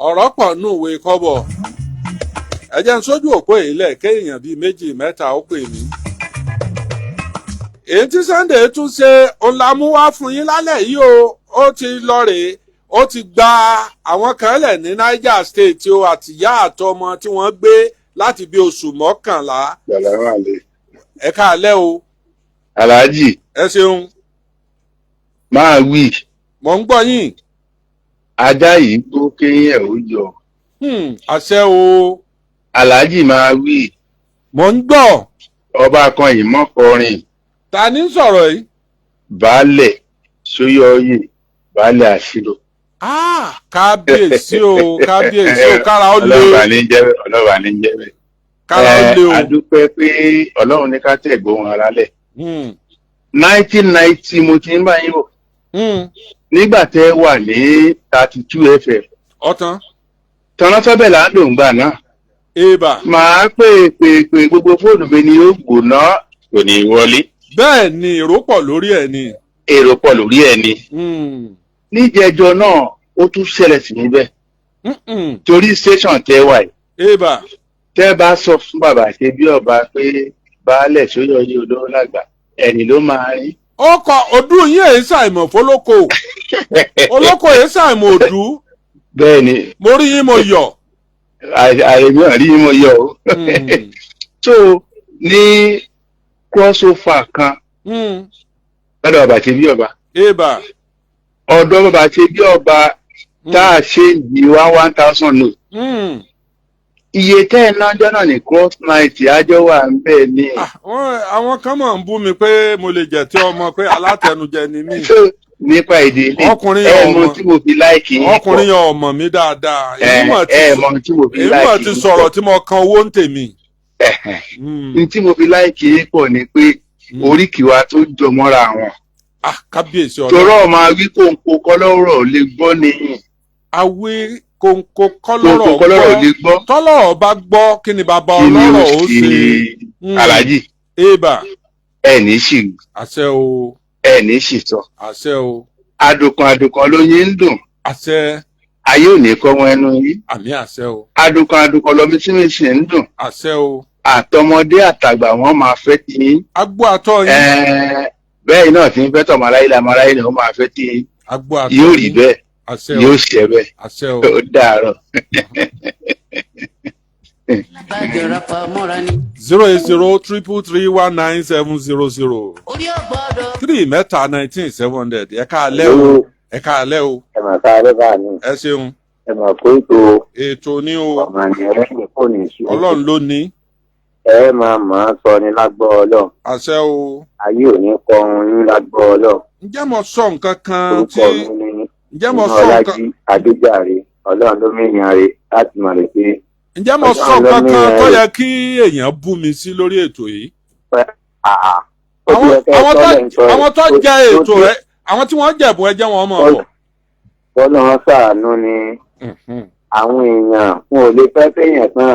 Ọ̀rọ̀ pọ̀ nù ìwé kọ́bọ̀. Ẹ jẹ́ n sójú òpó èyí lẹ̀ kéèyàn bíi méjì mẹ́ta ó pè mí. Èyí tí Sunday tún ṣe òun la mú wá fún yín lálẹ́ yìí o. Ó ti lọ rèé, ó ti gba àwọn kan lẹ̀ ní Niger State o, àtìyá àtọmọ tí wọ́n gbé láti bí oṣù 11. Sàlámà lè. Ẹ káalẹ́ o. Aláàjì. Ẹ ṣeun. Máa wí. Mò ń gbọ́ yín. Ajá yìí gbó kéyìn ẹ̀ ó yọ. Àṣẹ o. Aláàjì, máa wí. Mò ń gbọ́. Ọba kan yìí mọ́kọrin. Ta ni ń sọ̀rọ̀ yìí? Baálẹ̀ Sóyọ̀ọ́yè, baálẹ̀ àṣírò. Ah, kábíyèsí o, kábíyèsí o, kára ó lé. Ọlọ́ba ní jẹ́ bẹ́ẹ̀, ọlọ́ba ní jẹ́ bẹ́ẹ̀. Kára ó lé o. A dúpẹ́ pé Ọlọ́run ní ká tẹ̀ gbóhùn ara lẹ̀. 1990 mo ti ń bá yín bọ̀. Nígbà tẹ́ wà ní 32 FM. Ọ̀tán. Tọ́nà là ń lò ń gbà náà. Eba. Màá pè pè pè, gbogbo fóònù mi ni ó gbóná, kò ní wọlé. Bẹ́ẹ̀ ni, èrò pọ̀ lórí ẹ̀ ni. Èrò pọ̀ lórí ẹ̀ ni. Níjẹjọ náà, ó tún ṣẹlẹ̀ sí mi bẹ́ẹ̀. Torí station tẹ́ wà yìí. Eba. Tẹ́ bá sọ fún bàbá ṣe bí ọba pé baálẹ̀ Sóyọ̀yé olóró lágbà, ẹ̀yìn ló máa rí. Ó kọ ọdún yín èyí ṣàìmọ̀ fọlọ́kọ olóko èyí ṣàìmọ̀ òdú. Bẹ́ẹ̀ ni. Mo rí yín, mo yọ̀. Àrèmí rí yín, mo yọ̀ o. So ní crossover kan lọ́dọ̀ bàbá ṣe bí ọba. Eba. Ọ̀dọ̀ bàbá ṣe bí ọba tá a ṣe ń di 1,000 note. Iye tẹ́ ẹ̀ nájọ́ náà ní cross night àjọ wà ń bẹ̀ ní. Àwọn kan máa ń bú mi pé mo lè jẹ̀ tí ọmọ pé alátẹnujẹ ni mí. So nípa èdè ilé Ọkùnrin ẹ yẹn mọ ọmọ tí mo fi like yín pọ̀. Ọkùnrin yẹn ọmọ mi dáadáa. Ẹ Èmi mọ̀ ti ẹ mọ tí mo fi èmi mọ̀ like ti yín sọ̀rọ̀ pọ̀. tí mo kan owó ń tèmi. N tí mo fi like yín pọ̀ ni pé oríkì wa tó jọ mọ́ra wọn. Ah, kábíyèsí Ọlọ́run. Torọ́ ọmọ awí kòǹkò kọ́lọ́rọ̀ lè gbọ́ ni. Awí kòǹkò kọ́lọ́rọ̀ Kòǹkò kọ́lọ́rọ̀ lè gbọ́. Tọ́lọ́rọ̀ bá gbọ́, kí ni bàbá Kí ni ó ọlọ́rọ̀ ó ṣe? ṣe? Aláàjì. Eba. Ẹ ní sì. Àṣẹ o. Ẹ ní sì sọ. Àṣẹ o. Adùnkàn adùnkàn ló yín ń dùn. Àṣẹ. Ayé ò ní kọ́ wọn ẹnu yín. Àmì, àṣẹ o. Adùnkàn adùnkàn lọ mísímísì ń dùn. Àṣẹ o. Àtọmọdé àtàgbà wọn máa fẹ́ ti yín. Agbó àtọ yín. Bẹ́ẹ̀ náà tí ń fẹ́ tọmọ aráyé làmọ aráyé ni wọ́n máa fẹ́ ti yín. Agbó àtọ Yóò rí yín. bẹ́ẹ̀. Àṣẹ o. Yóò ṣẹ bẹ́ẹ̀. Àṣẹ o. Ó dàárọ̀. Bàjọ́ra pa mọ́ra ni. 08033319700. Orí ọ̀gbọ́dọ̀. 3 3 19 700. Ẹ káalẹ́ o, ẹ káalẹ́ o. Ẹ mà ká alẹ́ bá mi. Ẹ ṣeun. Ẹ mà kó ètò. Ètò ní o. Ọmọ ní ẹlẹ́yìn kò ní í ṣe. Ọlọ́run ló ní. Ẹ máa máa sọ ní lágbọ́ Ọlọ́run. Àṣẹ o. Ayé ò ní kọ ohun yín lágbọ́ Ọlọ́run. Ǹjẹ́ mo sọ nǹkan kan tí Orúkọ mi ní ǹjẹ́ mo sọ nǹkan Ọlájí Adéjàre, Ọlọ́run ló mìíràn rè láti mọ̀ rè pé. Ǹjẹ́ mo sọ Ọlọ́run ló nǹkan kan mìíràn tó rè. yẹ kí èèyàn bú mi sí lórí ètò yìí? Àà, ó ti yẹ kẹ́ ẹ Àwọn sọ tó lẹ́ ń sọ rẹ̀. àwọn tó jẹ Ó ètò ti- rẹ, àwọn tí wọ́n jẹ̀bùn, ẹ jẹ́ wọn mọ̀ bọ̀. Bọ́lá ṣàánú ni àwọn èèyàn wọn ò lè fẹ́ fẹ́yàn tán,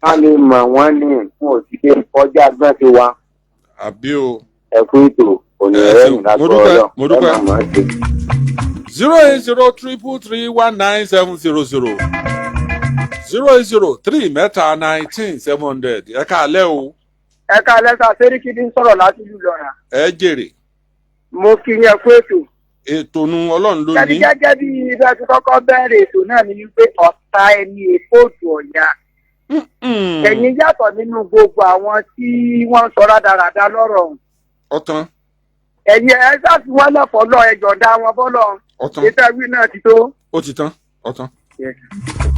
wọ́n lè mọ̀ wọ́n ní wọn ò sì lè kọjá gbọ́n ti wa. Àbí o. Ẹ kú ètò òní Ẹ rẹ̀ ṣeun. lágbọ́ Mo dúpẹ́, Ọlọ́run. mo Ẹ dúpẹ́. máa mọ̀ ọ́ ṣe. 08033319700, 08033 19 700. Ẹ káalẹ́ o. Ẹ káalẹ́ sà, Sẹ́ríkì ní sọ̀rọ̀ láti ìlú Ìlọrin. Ẹ jèrè. Mo kí yín, ẹ kú ètò. Ètò nu, Ọlọ́run ló Ṣebí ní. gẹ́gẹ́ bí ibẹ̀ ti kọ́kọ́ bẹ̀rẹ̀ ètò náà ni wípé ọ̀tá ẹni èkó òdù ọ̀yà. Ẹ̀yin yàtọ̀ nínú gbogbo àwọn tí wọ́n ń sọ rádaràda lọ́rọ̀ ọ̀hún. Ọ̀tán. Ẹ̀yin ẹ sáfi wọ́n lọ́fọ̀ọ́ lọ, ẹ yọ̀ǹda wọn bọ́lọ̀. Ọ̀tán. Ètò ẹ̀wí náà ti tó. Ó ti tán, ọ̀tán.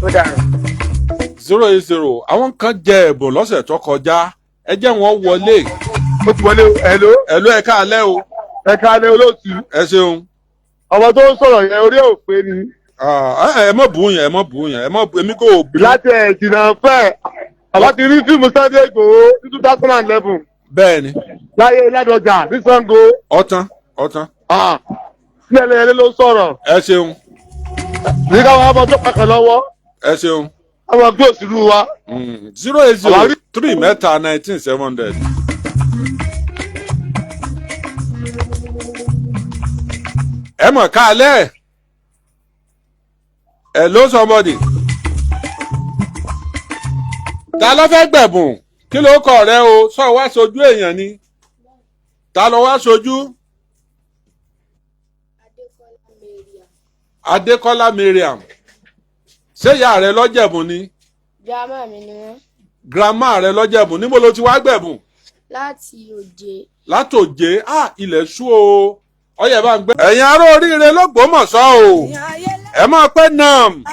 Ó dàrú. 080, àwọn kan jẹ ẹ̀bùn lọ́sẹ̀ tó kọjá, ẹ jẹ́ wọn wọlé. Ó ti wọlé o. Hello. Hello, ẹ káalẹ́ o. Ẹ káalẹ́, olóòtú. Ẹ ṣeun. Ọmọ tó ń sọ̀rọ̀ yẹn, orí ẹ̀ ò pé ni. Ah, ẹ mọ̀ bù yẹn, ẹ mọ̀ bù yẹn, ẹ mọ̀ bù èmi kò bù. Láti ẹ̀ jìnnà fẹ́, àwa ti rí fíìmù Sunday Igboho ní 2011. Bẹ́ẹ̀ni. Láyé Ládọjà ní Sango. Ọ̀tán, ọ̀tán. Sí ẹlẹ́yẹlé ló sọ̀rọ̀. Ẹ ṣeun. Ní káwọn ọmọ tó pàkàn lọ́wọ́. Ẹ ṣeun. Àwọn gbé òṣèlú wa. 08033 19 700. Ẹ mọ̀ káalẹ́. Hello, somebody. Ta ló fẹ́ gbẹ̀bùn? Kí ló kọ̀ rẹ o? Sọ wá sojú èèyàn ni. Ta ló wá sojú? Adékọ́lá Mariam. Ṣé ìyá rẹ lọ́jẹ̀bùn ni? Girama mi ni wọ́n. Grandma rẹ lọ́jẹ̀bùn. Níbo ló ti wá gbẹ̀bùn? Láti Òjé. Látòjé, ah, ilẹ̀ ṣú o. Ọyẹ bá ń gbé. Ẹ̀yin ará oríire l'Ógbómọ̀ṣọ́ o. Ẹ máa pẹ́ nam.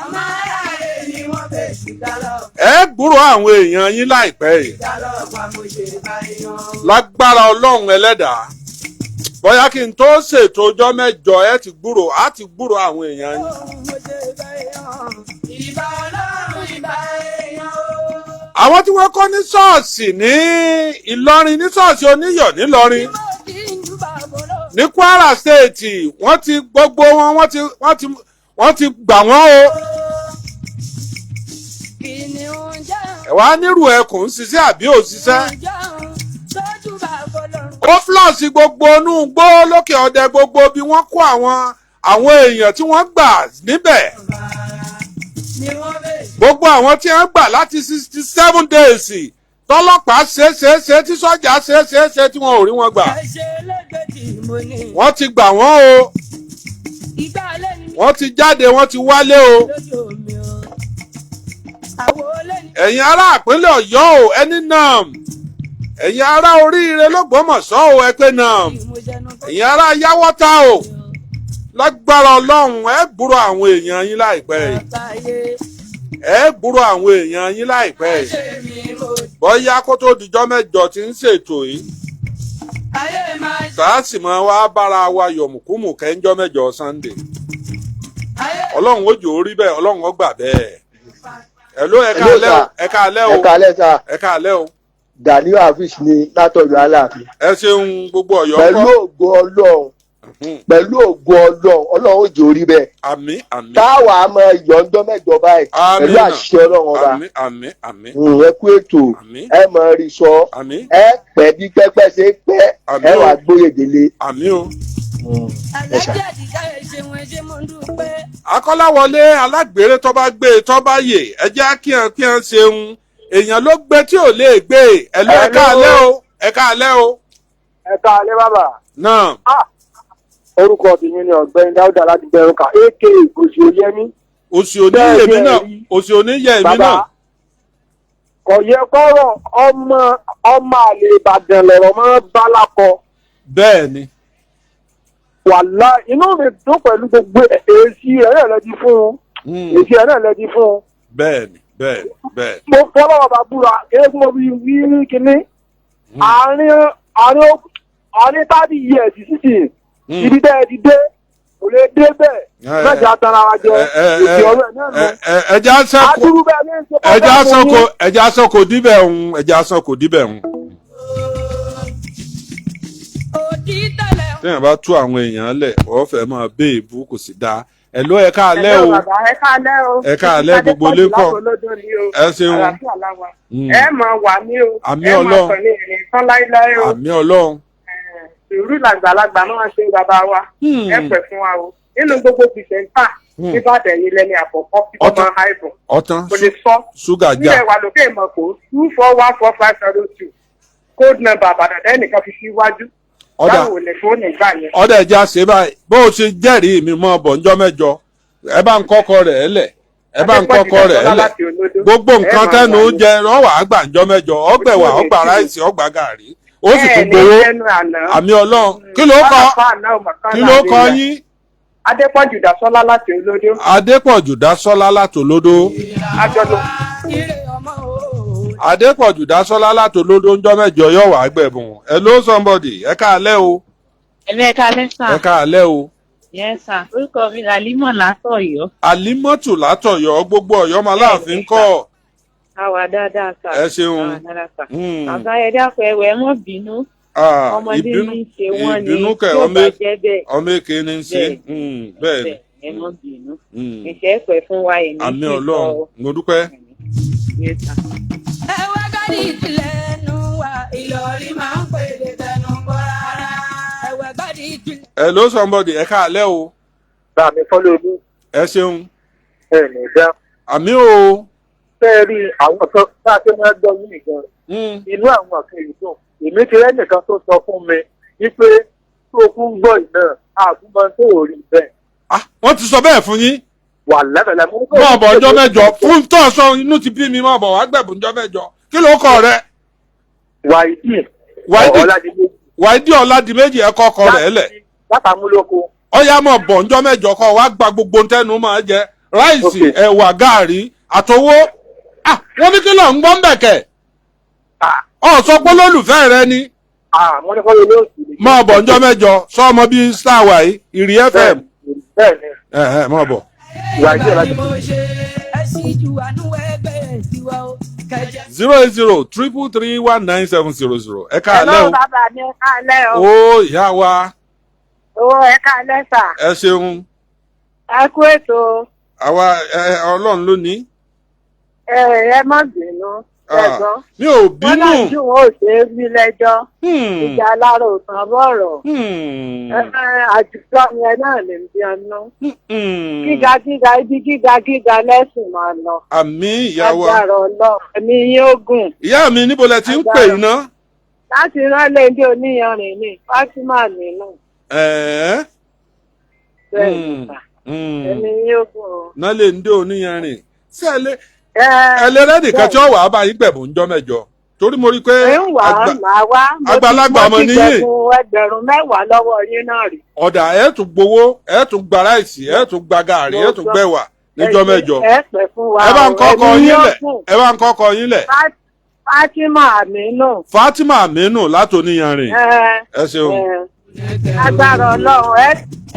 Ẹ gbúrò àwọn èèyàn yín láìpẹ́ yìí. Lágbára Ọlọ́run ẹlẹ́dàá. Bóyá kí n tó ṣètò ọjọ́ 8, ẹ ti gbúrò, á ti gbúrò àwọn èèyàn yín. Àwọn tí wọ́n kọ́ ní ṣọ́ọ̀ṣì ní Ìlọrin, ní ṣọ́ọ̀ṣì Oníyọ̀ nílọrin ní Kwara State, wọ́n ti gbogbo wọn, wọ́n ti gbà wọ́n o. Ẹ wá nírú ẹkùn ń ṣiṣẹ́ àbí ò ṣiṣẹ́? Ó flush gbogbo inú igbó lókè ọdẹ, gbogbo bí wọ́n kó àwọn èèyàn tí wọ́n gbà níbẹ̀, gbogbo àwọn tí wọ́n gbà láti 67 days, tọ́lọ́pàá ṣe ṣe ṣe, tí sọ́jà ṣe ṣe ṣe, tí wọn ò rí wọn gbà, wọ́n ti gbà wọ́n o. Wọ́n ti jáde, wọ́n ti wálé o. Ẹ̀yin ará ìpínlẹ̀ Ọ̀yọ́ o, ẹni náà, ẹ̀yin ará oríire l'Ógbómọ̀ṣọ́ o, ẹ pé náà, ẹ̀yin ará Yáwọ́tà o, lágbára Ọlọ́run, ẹ gbúrò àwọn èèyàn yín láìpẹ́ yìí. Ẹ gbúrò àwọn èèyàn yín láìpẹ́ yìí, bóyá kó tó dijọ́ 8 tí ń ṣètò yìí, tá a sì máa wá bára wa yọ̀mùkúmù kẹ́ńjọ́ 8 Sunday. Ọlọ́run ó jò ó rí bẹ́ẹ̀, Ọlọ́run ó gbà bẹ́ẹ̀. Hello, ẹ káalẹ́ o, ẹ káalẹ́ o. Ẹ káalẹ́ sà. Ẹ káalẹ́ o. Ganiu Afis ni látọ̀yọ̀ Aláàfin. Ẹ ṣeun, gbogbo Ọ̀yọ́. Pẹ̀lú ògo Ọlọ́run, pẹ̀lú ògo Ọlọ́run, Ọlọ́run ó jẹ́ orí bẹ́ẹ̀. Àmín, àmín. Táwa máa yọ̀ ńjọ́ 8 báyìí pẹ̀lú àṣẹ Ọlọ́run ọba. Àmín, àmín, àmín. Ẹ kú ètò, ẹ máa rí sọ, ẹ pẹ́ bí pẹ́pẹ́ ṣe pẹ́, ẹ wà gbóyè délé. Àmín o. Ẹ ṣá. Akọ́láwọlé alágbèrè, tó bá gbé tó bá yè, ẹ jẹ́ kí hàn kí hàn ṣeun. Èèyàn ló gbé tí ò lè gbé. Ẹ ló, ẹ káalẹ́ o, ẹ káalẹ́ o. Ẹ káalẹ́, bàbá. Náà. Orúkọ tèmi ni Ọ̀gbẹ́ni Dáúdà láti Gbẹrunká, aka Òsì Oyẹmí. Òsì òní yè mí náà, òsì òní yẹ èmi náà. Kò yẹ kọ́rọ̀ ọmọ ọmọ àlè Ìbàdàn lọ̀rọ̀ mọ́ bálákọ. Bẹ́ẹ̀ ni. Wàhálà, inú mi dùn pẹ̀lú gbogbo èsì ẹ̀ náà lẹ́ti fún un, èsì ẹ̀ náà lẹ́ti fún un. Bẹ́ẹ̀ni, bẹ́ẹ̀ni, bẹ́ẹ̀ni. Mo fọlọ́wọ́ bàbá búra kéé mo fi wí kínní àárín 30 years sísìn, ibi tẹ́ ẹ ti dé kò lè dé bẹ́ẹ̀. Mẹ́jọ atara wa jẹ, èsì ọ̀rọ̀ ẹ̀ náà nù. Ẹja sẹ́kù. Adúrú bẹ́ẹ̀ ní ṣe. Ẹja sọ́kò, ẹja sọ́kò díbẹ̀ ń, ẹja sọ́kò díbẹ̀ ń. Téèyàn bá tú àwọn èèyàn lẹ̀, wọ́n fẹ́ máa bé èbú, kò sì dáa. Hello, ẹ káalẹ́ o. Ẹ káalẹ́ o. Ẹ káalẹ́, gbogbo ilé kọ́? Ẹ ṣeun. Ẹ máa wà ní o. Àmín Ọlọ́run. Ẹ máa sọ ní ìrìn tán láíláí o. Àmín Ọlọ́run. Sùúrù làgbàlagbà náà ṣe, bàbá wa. Ẹ pẹ̀ fún wa o. Nínú gbogbo presenter nígbàdàn yìí, lẹ́ni àkọ́kọ́ tí wọ́n máa háìbùn. Ọ̀tán. Kò lè sọ. Ṣúgà já. Nílẹ̀ wà lókè ìmọ̀kó 2414502. Code number Àbàdàn tẹ́nìkan fi síwájú. Ọ̀dà. Báwo lè fóònù gbà yẹn? Ọ̀dà, ẹja ṣe báyìí. Bó o ṣe jẹ́rìí mi mọ́ ọbọ̀ ńjọ́ mẹ́jọ, ẹ bá ń kọ́kọ́ rẹ̀ ẹ lẹ̀, ẹ bá ń kọ́kọ́ rẹ̀ ẹ lẹ̀. Gbogbo nǹkan tẹ́nu jẹ rọ́wà àgbà ńjọ́ mẹ́jọ, ọgbẹ̀wà, ọgbà ráìsì, ọgbà gàrí, ó sì tún gbowó. Àmì Ọlọ́run. Kí ló kọ yín? Adépọ̀jù Dásọ́lá láti Olódó. Adépọ̀jù Dásọ́lá láti Olódó. Àjọlò. Adépọ̀jù Dásọ́lá láti Olódó, ńjọ́ mẹ́jọ yóò wá gbẹ̀bùn. Hello somebody, ẹ káalẹ́ o. Ẹ̀mí, ẹ káalẹ́ sà. Ẹ káalẹ́ o. Yes sir. Orúkọ mi Làlímọ̀ látọ̀yọ́. Àlímọ́tù látọ̀yọ́, gbogbo Ọ̀yọ́ máa láàfin kọ́? Àwa dáadáa sà. Ẹ ṣeun. Àwa dáadáa sà. Bàbá, ẹ dákun, ẹwẹ ẹ mọ́ bínú. Ah, Ọmọdé ìbínú ní í ṣe wọ́n ni ìbínú kẹ tí ò ọmọ bá jẹ́ bẹ́ẹ̀. Ọmọ èké ní í ṣe. Bẹ́ẹ̀ ni. Ẹ mọ́ bínú. Ìṣẹ́ pẹ̀ fún wa èmi. Àmì Ọlọ́run, mo dúpẹ́. Yes sir. Ẹwà gádì ìtìlẹ̀ ẹnu wa, Ìlọrin máa ń pèlè tẹnu bọ́ rárá. Ẹwà gádì ìtìlẹ̀. Hello somebody, ẹ káalẹ́ o. Bá mi fọ́ lórí. Ẹ ṣeun. Ẹ ní dá. Àmì o. Fẹ́ẹ́ rí àwọn kan bá a ṣe máa ń gbọ́ yín nìkan, inú àwọn kan yìí dùn. Èmi ti rẹ́ nìkan tó sọ fún mi wípé tó o kún gbọ́ ìná àgúnmọ́ tó ò rí bẹ́ẹ̀. Wọ́n ti sọ bẹ́ẹ̀ fún yín? Wà lẹ́bẹ̀lẹ́ mú. Mọ̀ bọ̀ ọjọ́ mẹ́jọ fún tó sọ, inú ti bí mi. Mọ̀ bọ̀ wá gbẹ̀bùn ọjọ́ mẹ́jọ. Kí ló kọ rẹ? Wàídì. Wàídì. Ọ̀làdìmẹ́jì. Wàídì Ọ̀làdìmẹ́jì, ẹ kọ́kọ́ rẹ̀ lẹ̀. Látàmúlòkó. Ọ̀yá, mọ̀ bọ̀ ọjọ́ mẹ́jọ kọ́ wá gba gbogbo ntẹ́nu máa jẹ, ráìsì, ẹ̀wà, gàárì àtowó. Ah, wọ́n ní kí ló ń gbọ́ ń bẹ̀kẹ̀? Ọ̀ sọ pé olólùfẹ́ rẹ ni. Mo ní kọ́ ló lóòtù ni. Mọ̀ bọ̀ ọjọ́ mẹ́jọ, sọ ọmọ bíi star wàyí ìrì FM. Bẹ́ẹ̀ni. Ẹ̀ ẹ̀ mọ̀ bọ̀. Wàídì Ọ̀làdìmẹ́jì. Ẹ sì ju àánú ẹgbẹ́ tiwa o. Kẹjẹ. 08033319700. Ẹ káalẹ́ o. Bàbá mi, ẹ káalẹ́ o. Ó ìyá wa. Owó, ẹ káalẹ́ sà. Ẹ ṣeun. Ẹ kú ètò. Àwa ẹ Ọlọ́run ló ní. Ẹ ẹ má bínú. Ẹ̀gbọ́n. Mi ò bínú. Wọ́n náà jù wọ́n ò ṣe é bí lẹ́jọ́. Ìjà alárò tán bọ̀rọ̀. Àjùjọ yẹn náà lè bí ọ̀nà. Gíga gíga, ibi gíga gíga lẹ́sìn máa lọ. Àmì, ìyá wa. Agbára Ọlọ́run. Ẹ̀mí yín ó gùn. Ìyá mi, níbo lẹ ti ń pè iná? Láti rán léńdé oníyanrìn ní Fátímà nínú. Ẹ̀ẹ́. Bẹ́ẹ̀ ni sà. Ẹ̀mí yín ó gùn o. Náà lè ń dé oníyanrìn sí ẹ lé ẹ lè rẹ́nìkan tí ó wà á bá yín gbẹ̀bùn ńjọ́ mẹ́jọ, torí mo rí i pé ń wà á máa wá. àgbàlagbà ọmọ Mo ti nìyí. gbẹ̀bùn 10,000 lọ́wọ́ yín náà rí. Ọ̀dà, ẹ̀ tún gbowó, ẹ̀ tún gba ráìsì, ẹ̀ tún gba gààrí, ẹ̀ tún gbẹ̀wà níjọ́ mẹ́jọ. Ẹ pẹ́ fún wa Ẹ bá ń o, kọ́kọ́ ẹ̀mí yín yóò lẹ̀. gùn. Ẹ bá ń kọ́kọ́ yín lẹ̀. Fátímà Aminu. Fatima Aminu láti oníyanrìn, ẹ ṣeun. Agbára Ọlọ́run ẹ.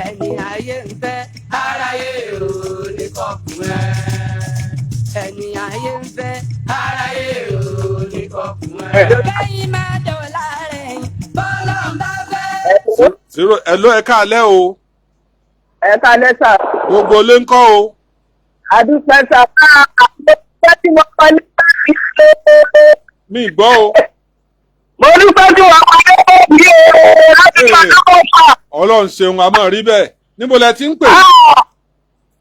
Ẹni ayé ń fẹ́, aráyé ò ní kọkùn ẹ. Ẹni ayé ń fẹ́, aráyé ò ní kọkùn ẹ. Kẹ́yìn máa dọ̀la rẹ̀ yín, bọ́lá ń bá fẹ́. Zero. Ẹ ló, ẹ káalẹ́ o. Ẹ káalẹ́ sà. Gbogbo ilé ń kọ́ o? Àdúpẹ́ sà. Àdúpẹ́ tí mo kọ́ ní Mi gbọ́ o. Mo dúpẹ́ tí mo kọ́ ní láti máa kọ́ fà. Ọlọ́run ṣeun, a máa rí bẹ́ẹ̀. Níbo lẹ ti ń pè?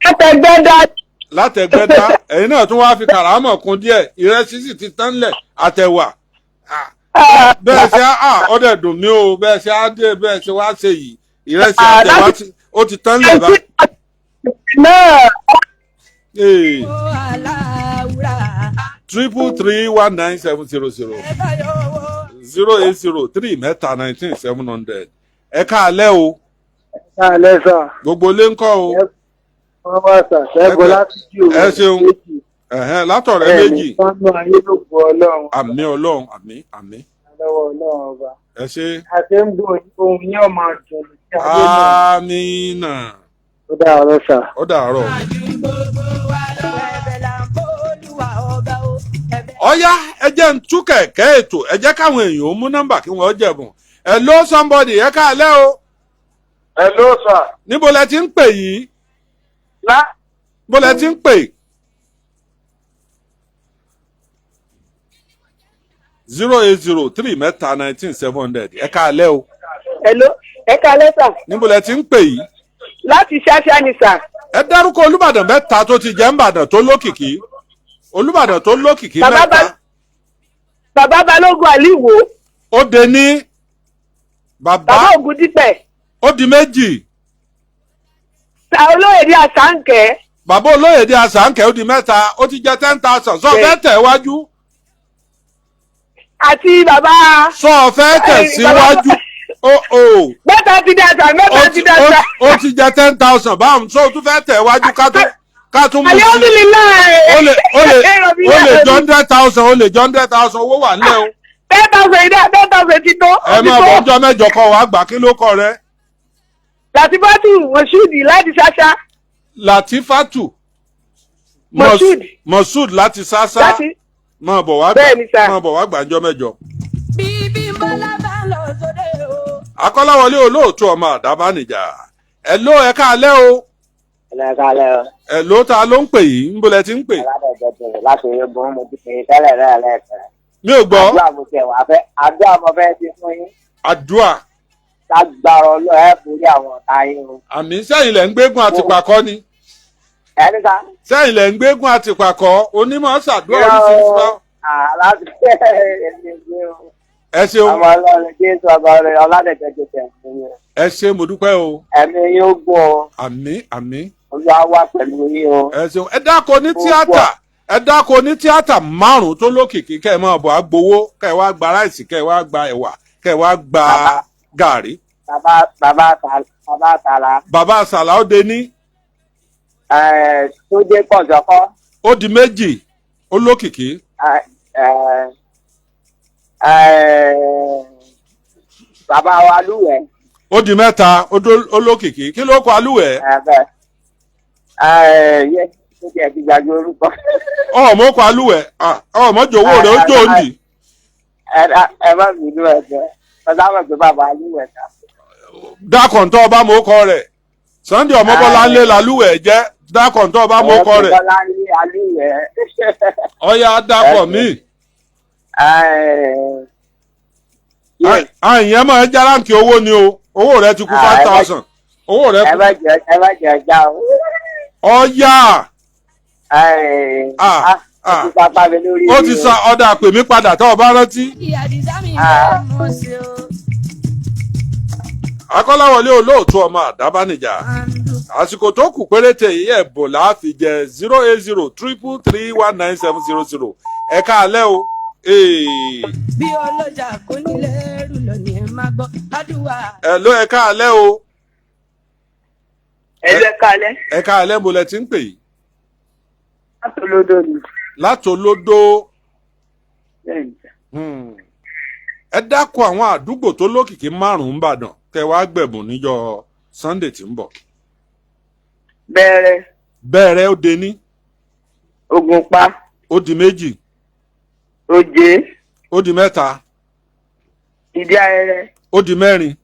Látẹ̀gbẹ́dá. Látẹ̀gbẹ́dá. Ẹ̀yin náà tún wáá fi kàràmọ̀ kún díẹ̀. Ìrẹsì sì ti tán lẹ̀, àtẹ̀wà. Bẹ́ẹ̀ ṣe á ọdẹ dùn mí o. Bẹ́ẹ̀ ṣe á dé, bẹ́ẹ̀ ṣe wá ṣe yìí, ìrẹsì àtẹ̀wà ó ti tán lẹ̀ bá. 333 19700, 08033 19 700. Ẹ káalẹ́ o. Káalẹ́ sà. Gbogbo ilé ń kọ́ o? Wọ́n wá sà, Ṣẹ́gun láti jí òun. Ẹ ṣeun, látọ̀rẹ́ méjì. Ẹnì ayé ló gbọ́ Ọlọ́run. Àmì Ọlọ́run, àmì, àmì. Lọ́wọ́ Ọlọ́run ọba. Ẹ ṣe. Àti ń gbọ́ ohun yẹn ọmọ àjùn sí ayé náà. Àmínà. Ó dàárọ̀ sà. Ó dàárọ̀. Ọ̀yá, ẹ jẹ́ ń tú kẹ̀kẹ́ ètò. Ẹ jẹ́ káwọn èèyàn ó mú nọ́mbà kí wọ́n jẹ̀bùn. Hello somebody, ẹ káalẹ́ o. Hello sir. Níbo lẹ ti ń pè yìí? Lá. Níbo lẹ ti ń pè? 08033 19 700. Ẹ káalẹ́ o. Hello, ẹ káalẹ́ sà. Níbo lẹ ti ń pè yìí? Láti ṣáṣá ni sà. Ẹ dárúkọ Olúbàdàn mẹ́ta tó ti jẹ́ ńbàdàn tó lókìkí, Olúbàdàn tó lókìkí mẹ́ta. Bàbá Balógun Àlíwò. Ó de ní. Bàbá. Bàbá Ògúndípẹ̀. Ó di méjì. Olóyèdè Àsáǹkẹ́. Bàbá Olóyèdè Àsáǹkẹ́, ó di mẹ́ta. Ó ti jẹ 10,000. Sọ fẹ́ tẹ̀ wájú. Àti bàbá. Sọ fẹ́ tẹ̀ síwájú. Ó o. Mẹ́ta ti dàgbà, mẹ́ta ti dàgbà. Ó ti jẹ 10,000 báwọn. Sọ tún fẹ́ tẹ̀ wájú ká tún mú sí. Alihamdulilayi. Ó lè jọ 100,000, ó lè jọ 100,000, owó wà nílẹ̀ o. 10,000 ìdá 10,000 ti tó. Ẹ máa bọ̀ ọjọ́ mẹ́jọ kọ́ wa gbà. Kí ló kọ rẹ? Latifatu Moshood láti Ṣáṣá. Latifatu Moshood. Moshood láti Ṣáṣá. Máa bọ̀ wá gbà, máa bọ̀ wá gbà ọjọ́ mẹ́jọ. Bíbí Bọ́lá bá lọ sóde o. Akọ́láwọlé Olóòtú, ọmọ àdábánijà. Ẹ̀ ló, ẹ káalẹ́ o. Ẹ káalẹ́ o. Ẹ̀ ló, ta ló ń pè yìí? Ń bolẹ̀ ti ń pè? Aládọ̀jọ láti Eégún. Mo ti pè é tẹ́lẹ̀ náà lẹ́ẹ̀kan. Mi ò gbọ́. Àdúrà mo tiẹ̀ wá fẹ́, àdúrà mo fẹ́ ti fún yín. Àdúrà. Lágbára Ọlọ́run, ẹ borí àwọn ọ̀tá yín o. Àmì. Sẹ́yìn lẹ̀ ń gbégún àtìpàkọ́ ni? Ẹni ká. Sẹ́yìn lẹ̀ ń gbégún àtìpàkọ́, onímọ̀ ṣàdúrà oríṣiríṣi. Ẹ ṣeun. Ọmọ Ọlọ́run Jésù, ọmọ rẹ Ọládẹ̀jọ jẹjẹ fún yín. Ẹ ṣé, mo dúpẹ́ o. Ẹ̀mí yín ó gùn o. Àmín, àmín. Olúwa wà pẹ̀lú yín o. Ẹ ṣeun. Ẹ dákọ ní tíátà, ẹ dákọ ní tíátà márùn tó lókìkí, kẹ́ ẹ máa bọ̀ agbowó, kẹ́ ẹ wá gba ráìsì, kẹ́ ẹ wá gba ẹ̀wà, kẹ́ ẹ wá gba gàrí. Bàbá Àtàlà. Bàbá Àsàlà, ó de ní. Tó dé kọ̀jọ̀kọ́. Ó di méjì, ó lókìkí. Bàbá wa Lúwẹ̀. Ó di mẹ́ta, ó lókìkí. Kí ló kọ Alúwẹ̀? Yẹ ó tiẹ̀ ti gbàgbé orúkọ. Ọmọ kọ Alúwẹ̀, ọmọ jòwó rẹ̀ ó jò ní. Ẹ má bínú, ẹ jẹ́ ọ̀sán pé bàbá Alúwẹ̀ ta. Dákọ̀ǹtọ́ ọba mọ̀ kọ rẹ̀, Sunday Ọmọbọ́lá ńlẹ̀ lálúwẹ̀ jẹ́. Dákọ̀ǹtọ́ ọba mọ̀ kọ rẹ̀. Ọmọbọ́lá ńlẹ̀ Alúwẹ̀. Ọ̀ya, dákọ̀ míì. Àyìn máa ń járáǹkì owó ni o. Owó rẹ ti kú, 5,000 owó rẹ kú. Ẹ má jẹ ọjà o. Ọ̀ya. Ó ti sa ọ̀dà, pè mí padà tó o bá rántí. Akọ́láwọlé Olóòtú, ọmọ àdábánijà. Àsìkò tó kù péréte yìí, ẹ̀bùn láàfin jẹ. 08033319700. Ẹ káalẹ́ o. Bí ọlọ́jà kò ní lẹ́rù lọ ní ẹ máa gbọ́ àdúrà. Ẹ ló, ẹ káalẹ́ o. Ẹ lẹ́ káalẹ́. Ẹ káalẹ́. Mo lẹ ti ń pè yìí? Láti Olódò ni. Láti Olódò. Ẹ dákọ̀ àwọn àdúgbò tó lókìkí márùn-ún Ìbàdàn, kẹ wá gbẹ̀bùn níjọ́ Sunday tí ń bọ̀. Bẹ̀rẹ̀. Bẹ̀rẹ̀, ó de ní. Ògùnpa. Ó di méjì. Òjé. Ó di mẹ́ta. Ìdí Ayẹrẹ. Ó di mẹ́rin.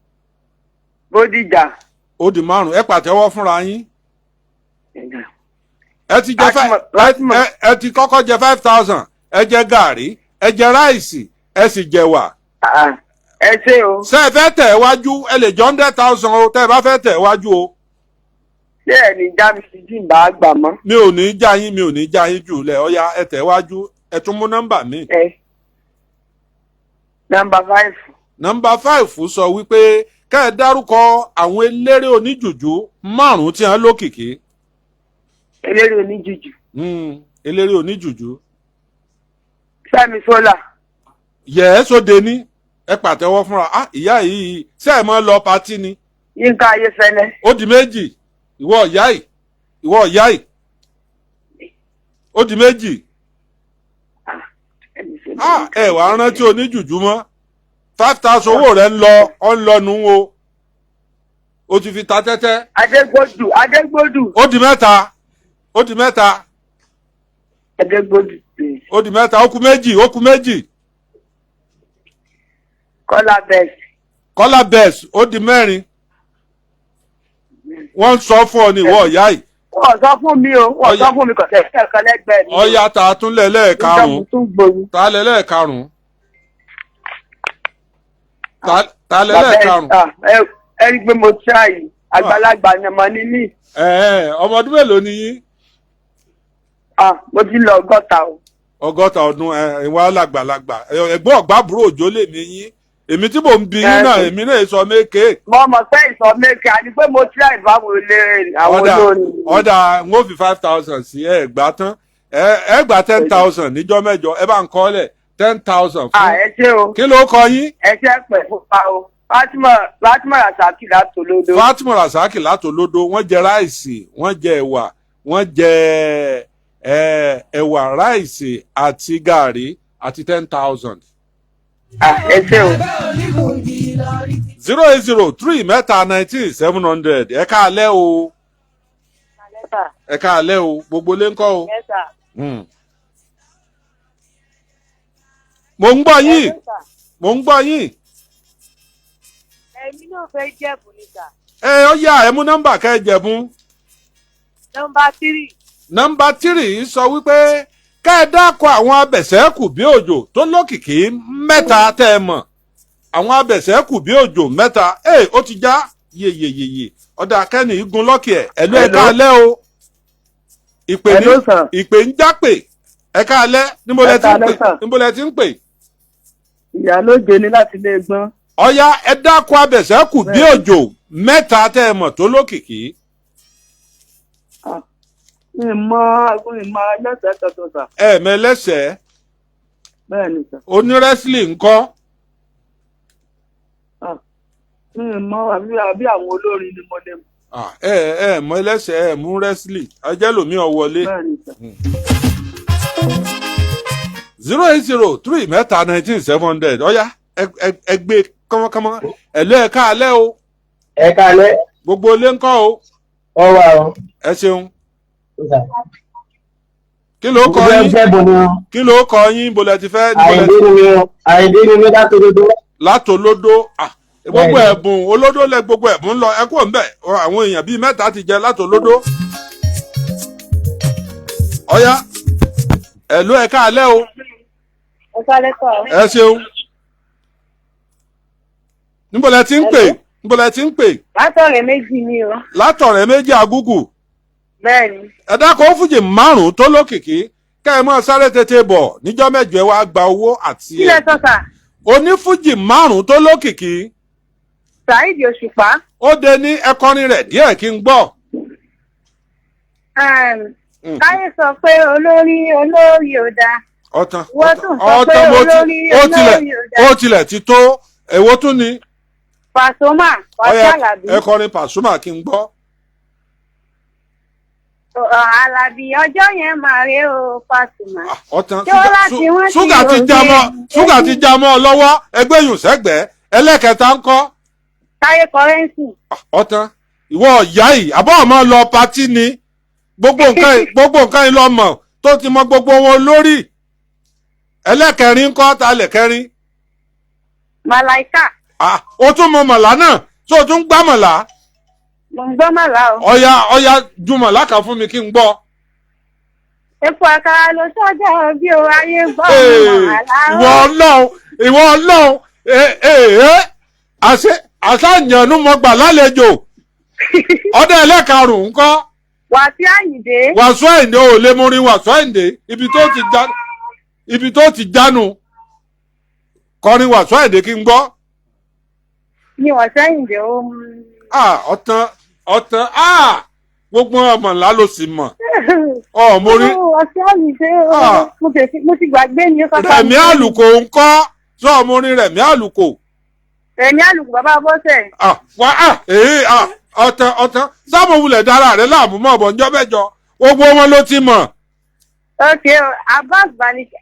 Bódìjà. Ó di márùn. Ẹ pàtẹ́wọ́ fúnra yín. Ẹ ti jẹ five, ẹ ti kọ́kọ́ jẹ 5,000. Ẹ jẹ gàrí, ẹ jẹ ráìsì, ẹ sì jẹwà. Ẹ ṣé o. Ṣé ẹ fẹ́ tẹ̀ wájú? Ẹ lè jọ 100,000 o, tẹ́ ẹ bá fẹ́ tẹ̀ wájú o. Ṣé ẹ ní já mi sí tí ń bá gbà mọ́? Mi ò ní já yín, mi ò ní já yín jù lẹ̀. Ọ̀ya, ẹ tẹ̀ wájú, ẹ tún mú nọ́mbà mi. Ẹ nọ́mbà 5. Nọ́mbà 5 sọ wípé kẹ́ ẹ dárúkọ àwọn eléré oníjùjú márùn-ún tí wọ́n lókìkí. Eléré oníjùjú. Eléré oníjùjú. Fẹ́mi Sola. Yẹ̀ẹ́ sóde ní. Ẹ pàtẹ́wọ́ fúnra. Ah, ìyá yìí, ṣé ẹ mọ́ lọ party ni? Yínká Ayéfẹ́lẹ́. Ó di méjì. Ìwọ ìyá yìí, ìwọ ìyá yìí, ó di méjì. Ah, ẹ wàá rántí oníjùjú mọ́. 5,000 owó rẹ̀ ń lọ, ọ̀ ń lọ nù o. O ti fi ta tẹ́tẹ́. Adégbòdù, Adégbòdù. Ó di mẹ́ta, ó di mẹ́ta. Adégbòdù. Ó di mẹ́ta, ó kù méjì, ó kù méjì. Kọ́lá Best. Kọ́lá Best, ó di mẹ́rin. Wọ́n ń sọ fún ọ ní, ìwọ ìyá yìí. Wọ́n sọ fún mi o, wọ́n sọ fún mi, kò tẹ̀ ẹ̀kan lẹ́gbẹ̀ẹ́ mi. Ọ̀ya, ta tún lẹ̀ lẹ́ẹ̀karùn-ún? Ta lẹ̀ lẹ́ẹ̀karùn-ún? Ta lẹ̀ lẹ́ẹ̀karùn-ún? Ẹ rí i pé mo try, àgbàlagbà ni ọmọ ní mí. Ọmọ ọdún mélòó ni yín? Mo ti lọ 60 o. 60 ọdún, ìwà làgbàlagbà. Ẹ̀gbọ́n ọ̀gbábúrò òjò lè ní yín. Èmi tí mò ń bi yín náà, èmi náà sọ méke. Mo mọ̀ pé ìsọ méke àti pé mo try ìbáwo eléré àwọn Ọ̀dà olórin. ọ̀dà, n ó fi 5,000 sí ẹ gbà tán. Ẹ gbà 10,000 níjọ́ mẹ́jọ. Ẹ bá ń kọ́ lẹ̀, 10,000 À fún. ẹ ṣé o. Kí ló kọ yín? Ẹ ṣe pẹ̀ fún pa o. Fatima Fatima Rasaki látòlódó. Fatima Rasaki látòlódó. Wọ́n jẹ rice, wọ́n jẹ ẹ̀wà, wọ́n jẹ ẹ̀wà, rice àti gàrí àti 10,000. Ẹ ṣé o. 08033 19 700. Ẹ káalẹ́ o. Ẹ káalẹ́ o. Gbogbo lé ń kọ́ o. Mo ń gbọ́ yín, mo ń gbọ́ yín. Èmi náà fẹ́ jẹ̀bù ní sà. Ẹ ó yá, ẹ mú nọ́mbà kẹ́ ẹ jẹ̀bùn. Nọ́mbà 3. Nọ́mbà 3 sọ wípé kẹ́ ẹ dákọ̀ àwọn abẹ̀sẹ̀kù bí òjò tó lókìkí mẹ́ta tẹ́ ẹ mọ̀. Àwọn abẹ̀sẹ̀kù bí òjò mẹ́ta. Ẹ ó ti já yeyeyeye. Ọ̀dà kẹ́ni igun lọ́kì ẹ̀. Ẹ̀lú, ẹ Hello. káalẹ́ o. Ìpè ní Hello, sir. ìpè ń jápè. Ẹ káalẹ́. Níbo lẹ ti ń Ẹ pè? káalẹ́, sir. Níbo lẹ ti ń pè? Ìyálóje ni láti ilé gbọ́n. Ọ̀ya, ẹ dákọ̀ abẹ̀sẹ̀kù bí òjò mẹ́ta tẹ́ ẹ mọ̀ tó lókìkí. Mi mọ mi mọ ẹlẹ́sẹ̀ kankan sà. Ẹ mẹlẹ́sẹ̀? Bẹ́ẹ̀ ni sà. Onírẹ́sìlì ńkọ́? Mi mọ àbí àwọn olórin ni mo lè mọ̀. Ah, ẹ mọ ẹlẹ́sẹ̀, ẹ mú rẹ́sìlì, ẹjẹ́ lòmí ọ wọlé. Bẹ́ẹ̀ ni sà. 08033 19 700. Ọ̀ya, ẹ gbé kánmọ́kánmọ́. Ẹ̀lú, ẹ káalẹ́ o. Ẹ káalẹ́. Gbogbo ilé ńkọ́ o? Ọ wà o. Ẹ ṣeun. Kí ló kọ Mo fẹ́ yín? jẹ́bùn ni o. Kí ló kọ yín? Bó lẹ ti fẹ́? Níbo lẹ Àyìndé ni mi o. Àyìndé ni mi látòdodo. Látòlódó. Ah, gbogbo Bẹ́ẹ̀ni. ẹ̀bùn olódó lẹ, gbogbo ẹ̀bùn lọ. Ẹ kúrò ńbẹ̀. Àwọn èèyàn bíi mẹ́ta ti jẹ látòlódó. Ọ̀ya, ẹ̀lú, ẹ káalẹ́ o. Ẹ káalẹ́ sà. Ẹ ṣeun. Níbo lẹ ti ń pè? Níbo lẹ ti ń pè? Látọ̀rẹ́ méjì ni o. Látọ̀rẹ́ méjì agúgù. Bẹ́ẹ̀ni. Ẹ dákọ̀ ó fújì márùn-ún tó lókìkí. Kẹ́ ẹ mọ́ sáré tètè bọ̀ níjọ́ mẹ́jọ, ẹ wá gba owó àti Kí lẹ sọ sà? Onífújì márùn-ún tó lókìkí. Saheed Òṣùpá. Ó de ní, ẹkọrin rẹ̀ díẹ̀ kí n gbọ́. Káyé sọ pé olórí olórí ò dáa. Ọ̀tàn. Wọ́n tún sọ pé Ọ̀tàn, mo ti olórí ó tilẹ̀ olórí ò dáa. ó tilẹ̀ ti tó. Èwo tún ni? Pàṣọmà, Wàsíù Ọ̀yá, Àlàbí. ẹkọrin Pàṣúmà kí n gbọ́. Àlàbí, ọjọ́ yẹn máa rè o, Pàṣùmà. Ọ̀tàn. Ṣé wọ́n láti wọ́n ti Ṣúgà ti rò já mọ́ pé- ṣúgà ti já mọ́ ọ lọ́wọ́. Ẹgbẹ́ yùn sẹ́gbẹ̀ẹ́. Ẹlẹ́kẹta ń kọ́? Táyé Currency. Ọ̀tàn. Ìwọ ọ̀yá yìí, àbọ̀ ọmọ lọ party ni. Gbogbo nǹkan yìí lọ mọ̀ tó ti mọ gbogbo wọn lórí. Ẹlẹ́kẹrin ń kọ́? Ta lẹ̀kẹrin? Màláìkà. Ah, o tún mọ mọ̀lá náà tó o tún gbá mọ̀lá? Mo ń gbọ́ màlá o. Ọ̀ya ọ̀ya, ju mọ̀lá kan fún mi kí n gbọ́. Epo àkàrà ló sọ́jà bí o ayé gbọ́ Ee, màlá o. ìwọ Ọlọ́run, ìwọ Ọlọ́run, ee ee, àṣẹ àṣàyànnú mọ gbà lálejò. Ọdẹ ẹlẹ́karùn-ún ńkọ́? Wàsíù Àyìndé. Wàsíù Àyìndé ò lè mú rin Wàsíù Àyìndé. Ibi tó ti jánu, kọrin Wàsíù Àyìndé kí n gbọ́. Ni Wàsíù Àyìndé ó mú. Ah, ọ̀tàn ọ̀tàn. Ah, gbogbo ọmọ ńlá ló sì mọ̀ ọ mo rí. Wàsíù Àyìndé ó Ah. mo ti gbàgbé ní pápá. Rẹ̀mí Àlùkò ńkọ́? Sọ mo rin Rẹ̀mí Àlùkò? Rẹ̀mí Àlùkò, bàbá Bọ́sẹ̀. Ah, wá, ah, èyí, ah, ọ̀tàn ọ̀tàn. Sábà wulẹ̀ dára rẹ̀ láàmú mọ́ ọ̀bọ̀ ńjọ́ mẹ́jọ, gbogbo wọn ló ti mọ̀. Ok, Abbas Baliki,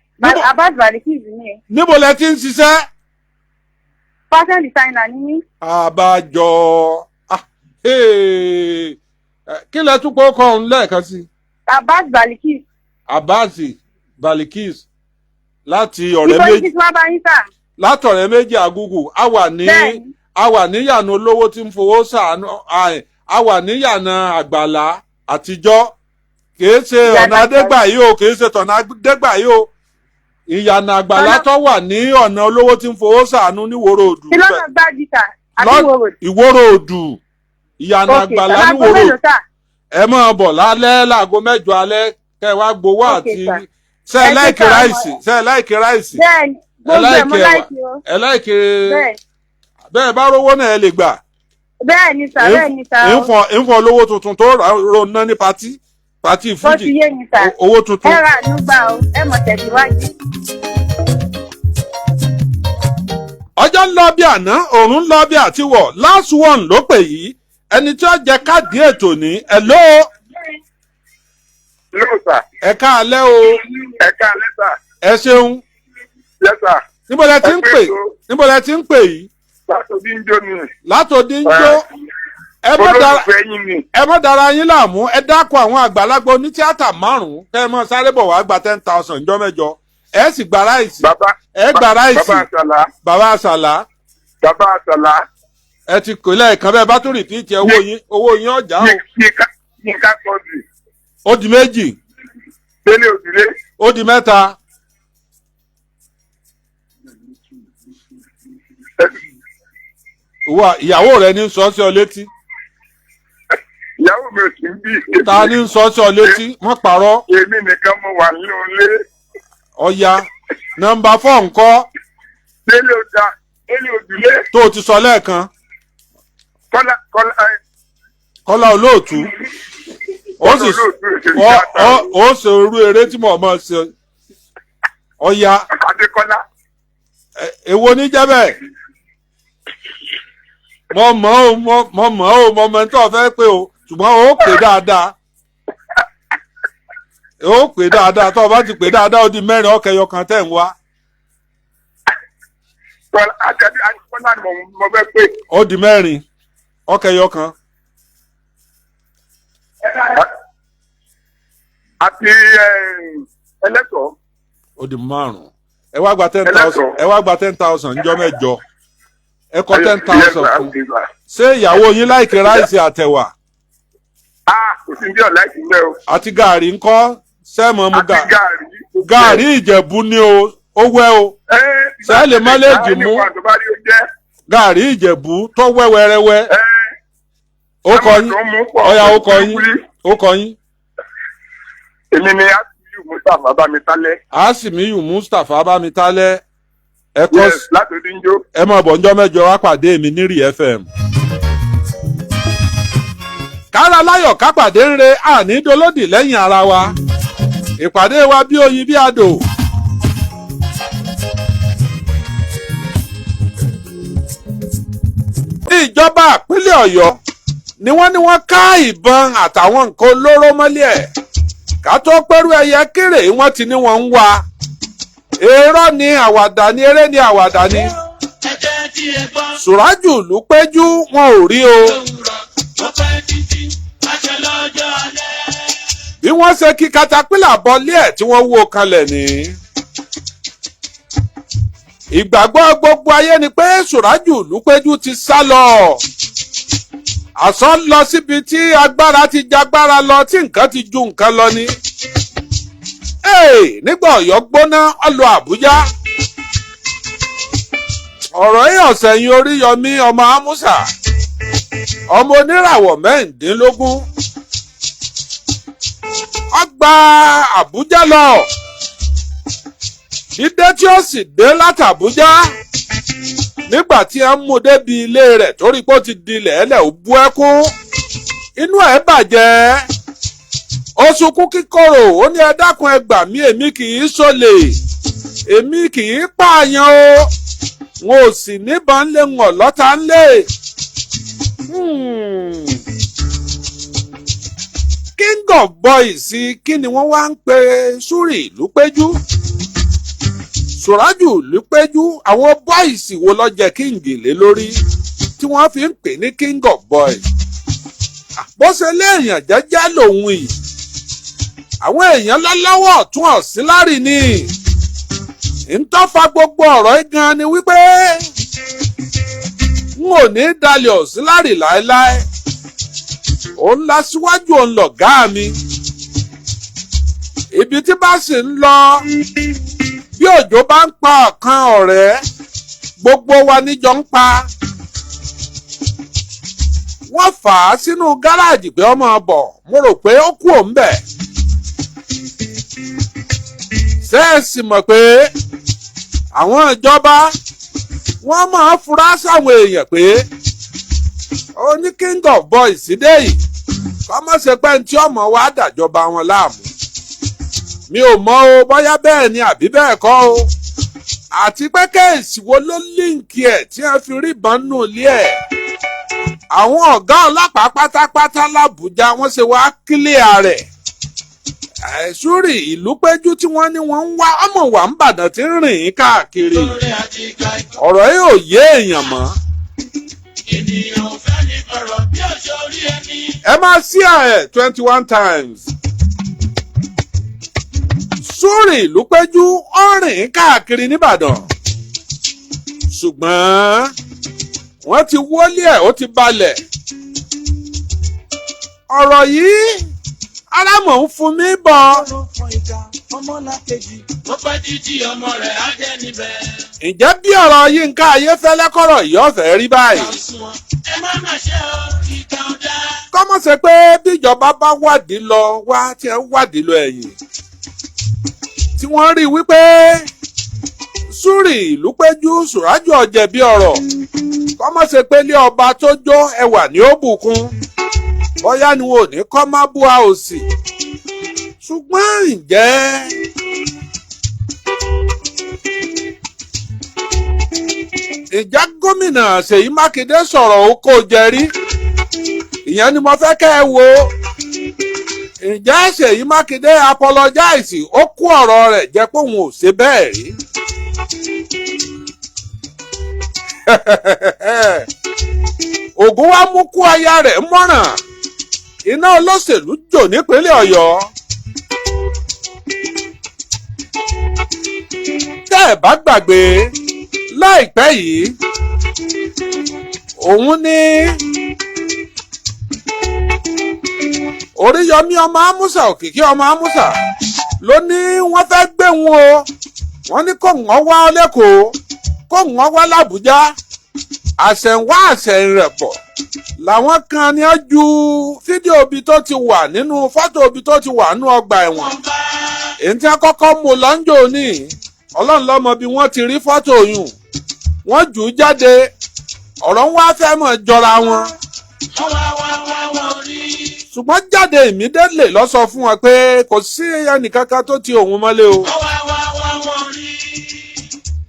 Abbas Balikis ni. Níbo lẹ ti ń ṣiṣẹ́? Fashion designer ni mí. Àbájọ. Ah, hey. Kí lẹ tún kó kọ́ ọ̀hún lẹ́ẹ̀kan sí? Abbas Balikis. Abbas Balikis láti ọ̀rẹ́ Níbo ní méjì. kí tí wọ́n bá yín sà? Látọ̀rẹ́ méjì àgùgù. A wà ní Bẹ́ẹ̀ni. A wà níyànà olówó tí ń fowó ṣàánú. A wà níyànà àgbàlá àtijọ́. Kìí ṣe Ìyànà ọ̀nà Adégbàyí o, kìí ṣe tọ̀nà Adégbàyí o, ìyànà àgbàlá tó wà ní ọ̀nà olówó tí ń fowó ṣàánú níwòrò òdù. Kí lọ́nà gbájú sà? Àbí Ìwó Road? Ìwòrò òdù, ìyànà Ok, àgbàlá sà. Láago níwòrò. mélòó sà? Ẹ máa bọ̀ lálẹ́ láago 8 alẹ́ kẹ́ ẹ wá gbowó Ok, àti sà. ṣe ẹ Ẹ ṣé like sà. Rice, ṣe ẹ like rice? Bẹ́ẹ̀ni, Gbogbo ẹ̀ mo Ẹ like like o. Ẹ like. Bẹ́ẹ̀. Bẹ́ẹ̀ bá rówó náà, ẹ lè gbà. Bẹ́ẹ̀ ni sà, bẹ́ẹ̀ ni sà o. Ń fọ lówó tuntun tó rò ná ní party Ó fújì. ti yé mi sà. Owó tuntun. Ẹ ra àánú gbà o, ẹ mọ̀ tẹ̀síwájú. Ọjọ́ ń lọ bí àná, òòrùn ń lọ bí àtiwọ̀. Last one ló pè yìí, ẹni tí ó jẹ káàdì ètò ní. Hello. Hello, sir. Ẹ káalẹ́ o. Ẹ káalẹ́, sir. Ẹ ṣeun. Yes, sir. Níbo lẹ ti ń Ẹ pé pè? ètò. Níbo lẹ ti ń pè yìí? Látòdì ń jó ni. Látòdì ń jó. Ẹ mọ́ dára Olólùfẹ́ yín ni. Ẹ mọ́ dára yín láàmú. Ẹ dákọ̀ àwọn àgbàlagbà onítíátà márùn-ún kẹ́ ẹ mọ́ sáré bọ̀ wá gba 10,000 jọ́ mẹ́jọ. Ẹ sì gba rice. Ẹ gba rice. Bàbá Àsàlá. Bàbá Àsàlá. Bàbá Àsàlá. Ẹ ti kò lẹ́ẹ̀kan. Bẹ́ẹ̀ bá tún repeat ẹ, owó yín ọjà o. Yínká Quadri. Ó di méjì. Délé Òdìlé. Ó di mẹ́ta. Ìwọ ìyàwó rẹ ní sọ sí ọ létí. Ìyàwó mi ò sí ń bí. Ta ní sọ sí ọ létí? Wọ́n parọ́. Èmi nìkan mo wà nínú ilé. Ọ̀ya, number 4 ńkọ́? Délé Òdà Délé Òdìlé. Tó o ti sọ lẹ́ẹ̀kan. Kọ́lá Kọ́lá ẹ, Kọ́lá Olóòtú. Ó sì ó ṣe irú eré tí mo mọ̀ ṣe. Ọ̀ya. Adékọ́lá. Èwo ní jẹ́ bẹ́ẹ̀? Mo mọ̀ ó, mo mọ̀ ó, mo mọ̀ tó fẹ́ pé o, ṣùgbọ́n ó pè dáadáa, ó pè dáadáa. Tó o bá ti pè dáadáa, ó di mẹ́rin, ọkẹyọ kan tẹ̀ ń wá. Kọ́lá Adékọ́lá ni mo fẹ́ pè. Ó di mẹ́rin, ọkẹyọ kan. Àti ẹlẹ́tọ̀ọ́. Ó di márùn-ún. Ẹ wá gba 10,000. Ẹ wá gba 10,000 níjọ́ mẹ́jọ. Ẹ kọ 10,000 fún. Ṣé ìyàwó yín like rice àtẹ̀wà? Ah, kò sí bí ọ̀la ìpínlẹ̀ o. Àti gàrí ńkọ́? Sẹ́ẹ̀mọ̀ mu Àti gàrí. Gàrí Ìjẹ̀bú ni o, ó wẹ́ o. Sẹ́ẹ̀lì mọ́lẹ́jì mú gàrí Ìjẹ̀bú tó wẹ́ wẹ́rẹ́wẹ́. Ó kọ yín. Ọ̀yà, ó kọ yín, ó kọ yín. Èmi ni Asimiyu Mustapha Bámitálẹ́. Asimiyu Mustapha Bámitálẹ́. Ẹ kọ́. Yes, láti Odinjo. Ẹ máa bọ̀ njọ́ mẹ́jọ, wá pàdé mi ní Rí FM. Kára láyọ̀, ká pàdé ń re, àní dolódì lẹ́yìn ara wa. Ìpàdé wa bí oyin bí adò. Ní ìjọba ìpínlẹ̀ Ọ̀yọ́ ni wọ́n ní wọ́n ká ìbọn àtàwọn nǹkan olóró mọ́lẹ̀ ẹ̀. Ká tó pẹ́rú ẹyẹ kéré, wọ́n ti ní wọ́n ń wá. Èrò ni, àwàdà ni, eré ni, àwàdà ni. Sùrájù ló péjú, wọn ò rí o. Bí wọ́n ṣe kí katapila bọlé ẹ̀ tí wọ́n wó kalẹ̀ ní. Ìgbàgbọ́ gbogbo ayé ni pé Sùrájù Lúpéjú ti sá lọ. Àsọ lọ síbi tí agbára ti jagbára lọ, tí nǹkan ti ju nǹkan lọ ni. Hey, nígbà Ọ̀yọ́ gbóná, ó lọ Àbújá. Ọ̀rọ̀ yìí ọ̀sẹ̀ yìí, Oríyọmí ọmọ Amusa, ọmọ oníràwọ̀ 16, ó gba Àbújá lọ. Dídé tí ó sì dé láti Àbújá, nígbà tí ẹ ń mú débi ilé rẹ̀ torí pé ó ti di lẹ́lẹ̀, ó bú ẹkún, inú ẹ̀ bàjẹ́, ó sunkún kíkorò. Ó ní, "Ẹ dákun, ẹ gbà mí. Èmi kì í ṣolè, èmi kì í pààyàn o. Wọn ò sì níbọn lé wọn lọ́ta ńlé." King of Boys, kí ni wọ́n wá ń pe Súrì Lúpéjú, Sùrájù Lúpéjú? Àwọn boys wo ló jẹ́ king lé lórí tí wọ́n fi ń pè ní King of Boys? Bó ṣe léèyàn jẹ́jẹ́ lòun yìí, àwọn èèyàn lọ́lọ́wọ́ ọ̀tún ọ̀sílárì ni. Ntọ́fà gbogbo ọ̀rọ̀ yìí gan ni wípé n ò ní dalẹ̀ ọ̀sílárì láéláé. Òun la síwájú, òun lọ̀gá mi. Ibi tí bá sì ń lọ, bí òjò bá ń pa ọ̀kan ọ̀rẹ́, gbogbo wa níjọ ń pa. Wọ́n fà á sínú gáràjì pé ọmọ bọ̀. Mo rò pé ó kú òun bẹ̀. Ṣé ẹ sì mọ̀ pé Àwọn ìjọba wọ́n máa fura sáwọn èèyàn pé ó ní king of boys dé yìí, kọ́mọ́ ṣe pé ní tí ọmọ wa dàjọba wọn láàmú. Mi ò mọ o, bóyá bẹ́ẹ̀ ni àbí bẹ́ẹ̀ kọ́ o, àti pé case wo ló link ẹ̀ tí wọ́n fi rí ìbọn nù ilé ẹ̀. Àwọn ọ̀gá ọlọ́pàá pátápátá làbújá wọ́n ṣe wá clear rẹ̀. Ẹ̀sùrì ìlú péjú tí wọ́n ní wọ́n ń wá ọmọ wà ń bàdàn tí ń rìn káàkiri. Ọ̀rọ̀ yìí ò yé èèyàn mọ́. Ènìyàn ò fẹ́ ní ọ̀rọ̀ bí òṣò orí ẹni. Ẹ máa sí ẹ̀ 21 times. Súrì ìlú péjú ó rìn káàkiri nìbàdàn, ṣùgbọ́n wọ́n ti wọlé ẹ̀, ó ti balẹ̀. Ọ̀rọ̀ yìí arámọ̀ ń fún mi bọ̀. Ó pẹ́ títí, ọmọ rẹ̀ á jẹ́ níbẹ̀. Ǹjẹ́ bí ọ̀rọ̀ Yínká Ayéfẹ́lẹ́ kọ̀rọ̀ yìí ọ̀fẹ́ rí báyìí? Ẹ má má ṣe o, ìkà ọ̀dà. Kọ́mọ̀ ṣe pé bíjọba bá wádìí lọ wá tí ẹ ń wádìí lọ ẹ̀yìn, tí wọ́n rí wípé Súrì ìlú péjú Sùrájù ọ̀jẹ̀bí ọ̀rọ̀, kọ́mọ̀ ṣe pé ilé ọba tó jó ẹwà ní ó bùkún, bóyá ni wọn ò ní kọ́ má bú a ò sì. Ṣùgbọ́n ǹjẹ́ gómìnà Ṣèyí Mákindé sọ̀rọ̀ ó kó jẹ rí? Ìyẹn ni mo fẹ́ kẹ́ ẹ wo. Ǹjẹ́ Ṣèyí Mákindé apologize, ó kó ọ̀rọ̀ rẹ̀ jẹ́ pé òun ò ṣe bẹ́ẹ̀ rí? Ògùn wa mú kú aya rẹ̀ mọ́ràn. Iná olóṣèlú jò nípínlẹ̀ Ọ̀yọ́. Tẹ́ ẹ̀ bá gbàgbé, láìpẹ́ yìí òun ní Oríyọmí ọmọ Amúsà, Òkìkí ọmọ Amúsà, ló ní wọ́n fẹ́ gbé wọn o. Wọ́n ní kó wọ́n wá lẹ́kọ̀ọ́, kó wọ́n wá làbújá. Àṣẹ̀wá àṣẹ̀rẹ̀pọ̀ làwọn kan ní á ju fídíò ibi tó ti wà nínú fọ́tò ibi tó ti wà nínú ọgbà ẹ̀wọ̀n, èyí tí wọ́n kọ́kọ́ mú lọ́njọ́ ní. Ọlọ́run lọ́mọ bí wọ́n ti rí fọ́tò yùn, wọ́n jù ú jáde. Ọ̀rọ̀ ń wá fẹ́ mọ̀ jọra wọn, ṣùgbọ́n jáde ìmídélè lọ sọ fún wọn pé kò sí ẹnìkankan tó ti òun mọ́lé o,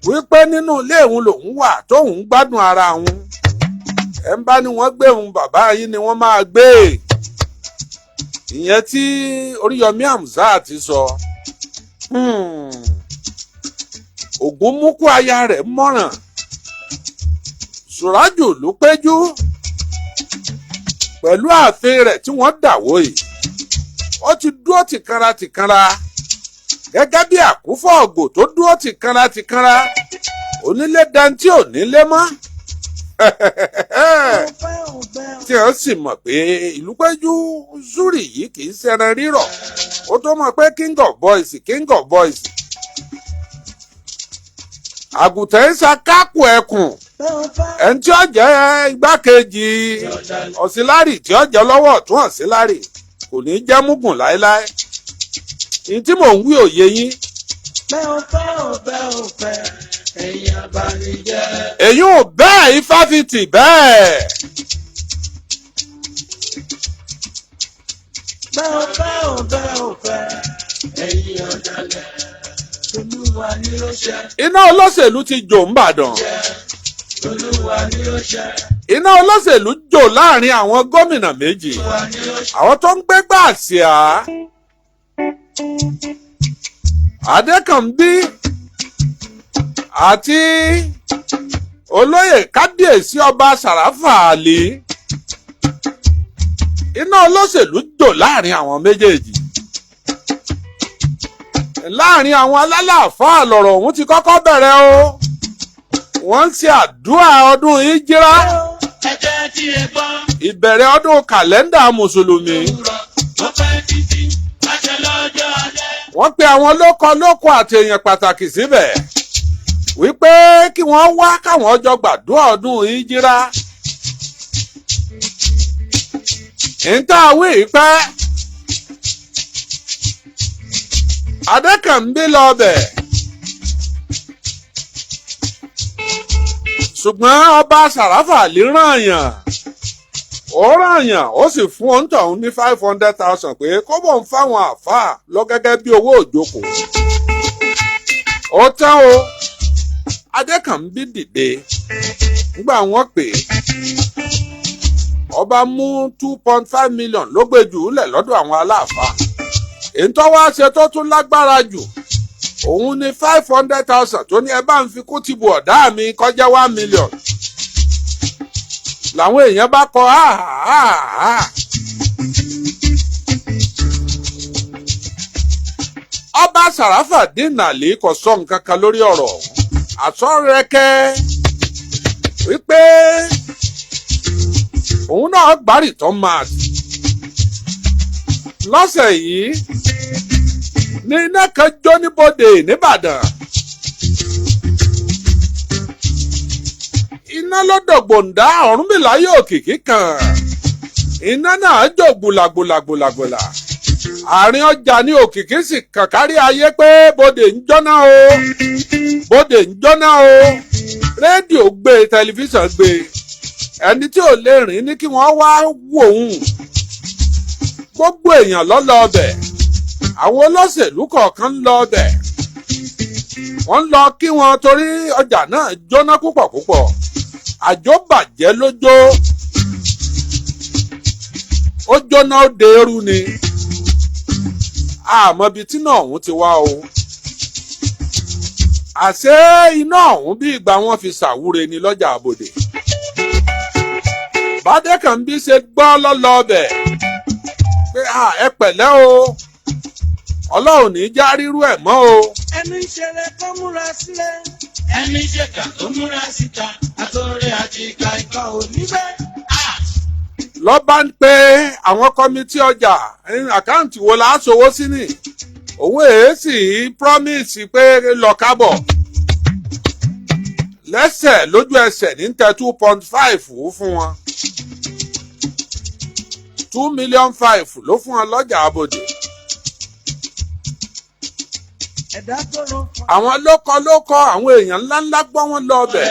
wípé nínú ilé òun lòun wà tóun ń gbádùn ara òun. Ẹ̀ ń bá ní wọ́n gbé òun, bàbá yín ni wọ́n máa gbé. Ìyẹn tí Oríyọmí Hamzat ti sọ. Ògún mú kó aya rẹ̀ mọ́ràn. Sùrájù ló péjú pẹ̀lú ààfin rẹ̀ tí wọ́n dàwó yìí, ó ti dúró tìkanra tìkanra gẹ́gẹ́ bí àkúfọ̀ ògò tó dúró tìkanra tìkanra. Onílé dantí ò nílé mọ́, tí wọ́n sì mọ̀ pé ìlú péjú zuri yìí kì í ṣẹran rírọ̀. Ó tó mọ̀ pé king of boys, king of boys, àgùntàn ń ṣakápò ẹkùn. Ẹni tí ó jẹ́ igbákejì ọ̀sílárì, tí ó jẹ́ lọ́wọ́ ọ̀tún ọ̀sílárì, kò ní jẹ́ múgùn láéláé. Ní tí mò ń wí òye yín. Bẹ́ẹ̀ ò fẹ́ ò bẹ́ẹ̀ ò fẹ́, ẹ̀yin abanijẹ́. Èyí ò bẹ́ẹ̀ ifáfitì bẹ́ẹ̀. Bẹ́ẹ̀ ò fẹ́ ò bẹ́ẹ̀ ò fẹ́, ẹ̀yin ọ̀dàlẹ̀. Olúwa ni ó ṣe. Iná olóṣèlú ti jò ńbàdàn. Olúwa ni ó ṣe. Iná olóṣèlú jò láàrin àwọn gómìnà méjì, àwọn tó ń gbégbá àsíá. Adékànbí àti olóyè kábíyèsí ọba Sàràfà Àlì. Iná olóṣèlú jò láàrin àwọn méjèèjì. Láàrin àwọn alálàáfáà lọ̀rọ̀ ọ̀hún ti kọ́kọ́ bẹ̀rẹ̀ o. Wọ́n ń ṣe àdúrà ọdún ìjírá, Ẹ jẹ́ tí ẹ gbọ́. ìbẹ̀rẹ̀ ọdún kàlẹ́ndà mùsùlùmí. Ó pẹ́ títí, àṣẹ lọ́jọ́ alẹ́. Wọ́n pe àwọn lóko lóko àti èèyàn pàtàkì síbẹ̀ wípé kí wọ́n wá káwọn jọ gbàdúrà ọdún ìjírá. Níta wí pẹ́ Adékànbí lọ bẹ̀. Ṣùgbọ́n ọba Sàràfà lè ràn yàn, ó ràn yàn, ó sì fún òǹtọ̀hún ní 500,000 pé kó bọ̀ ń fáwọn àáfàá lọ gẹ́gẹ́ bí owó òjókòó. Ó tán o. Adékànbí dìde nígbà wọ́n pè é, ọba mú 2.5 million ló gbé jù ú lẹ̀ lọ́dọ̀ àwọn aláàfáà. Èyí tó wá ṣe tó tún lágbára jù, òun ní 500,000 tó ní ẹ bá ń fi kún tìbú ọ̀dá mi kọjá 1 million. Làwọn èèyàn bá kọ ha ha ha. Ọba Sàràfàdín Àlì kò sọ nǹkan kan lórí ọ̀rọ̀ ọ̀hún, àsọ̀rẹ́kẹ́ wípé òun náà gbárì tán máa lọ́sẹ̀ yìí ní iná kan jó níbodè nìbàdàn. Iná ló dògbòǹdà Ọ̀rúnmìlà yóò kìkì kan. Iná náà jó gbùlàgbùlàgbùlàgbùlà àárín ọjà ní òkìkí sì kàn kárí ayé pé bodè ń jóná o, bodè ń jóná o. Rédíò gbé, tẹlifíṣàn gbé, ẹni tí ò lè rìn ní kí wọ́n wá wò òun. Gbogbo èèyàn ló lọ ọbẹ̀, àwọn olóṣèlú kọ̀ọ̀kan ń lọ ọbẹ̀, wọ́n ń lọ kí wọn torí ọjà náà jóná púpọ̀ púpọ̀. Àjọ bàjẹ́ lójó, ó jóná, ó de eru ni. Àmọ́ ibi tí náà ọ̀hún ti wá o. Àṣé iná ọ̀hún bí ìgbà wọn fi ṣàwúre ni lọ́jà àbòdè. Bádékànbí ṣe gbọ́ lọ́lọ́ ọbẹ̀ pé ẹ pẹ̀lẹ́ o, Ọlọ́run ní já rírú ẹ̀ mọ́ o. Ẹni ṣẹlẹ̀ kó múra sílẹ̀. Ẹni ṣèkà tó múra síta, àtọ̀rẹ́ àti ìka ìka ò ní bẹ́ẹ̀. Lọ́ bá ń pe àwọn committee ọjà, account wo la ṣòwò sí ni òun èé sì promise pé lọ kábọ̀ lẹ́sẹ̀ lójú ẹsẹ̀ ní tẹ 2.5 fún wọn, 2.5 million ló fún wọn lọ́jà àbòdè. Ẹ̀dá tó rọ fún. Àwọn lókọ lókọ, àwọn èèyàn ńláńlá gbọ́ wọn lọ ọbẹ̀.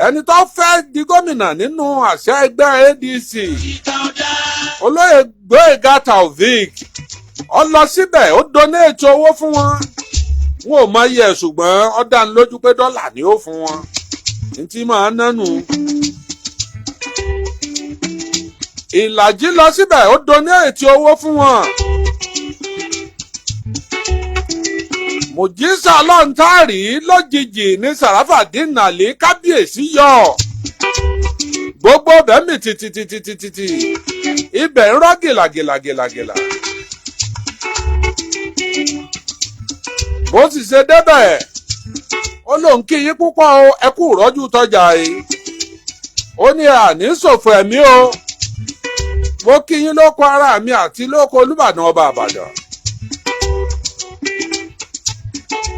Ẹni tó fẹ́ di gómìnà nínú àṣẹ ẹgbẹ́ ADC, olóyè Gbóyèga Taofeek, ó lọ síbẹ̀, ó donate owó fún wọn. Wọn ò mọ iye ẹ̀, ṣùgbọ́n ó dá ní lójú pé dọ́là ni ó fún wọn ní tí máa nánu. Ìlàjì lọ síbẹ̀, ó donate owó fún wọn. Mùjísà lọ́ntàrí lójijì ní Sàràfàdín Àlì kábíyèsí yọ. Gbogbo bẹ́ẹ̀mì tìtìtìtìtìtì ibẹ̀ ń rọ́ gìlàgìlàgìlàgìlà. Bó sì ṣe débẹ̀, ó lóun kí yín púpọ̀ o, ẹ kú ìrọ́jú tọjà yìí. Ó ní àní ṣòfò ẹ̀mí o. Mo kí yín lóko ara mi àti lóko Olúbàdàn ọba Àbàdàn.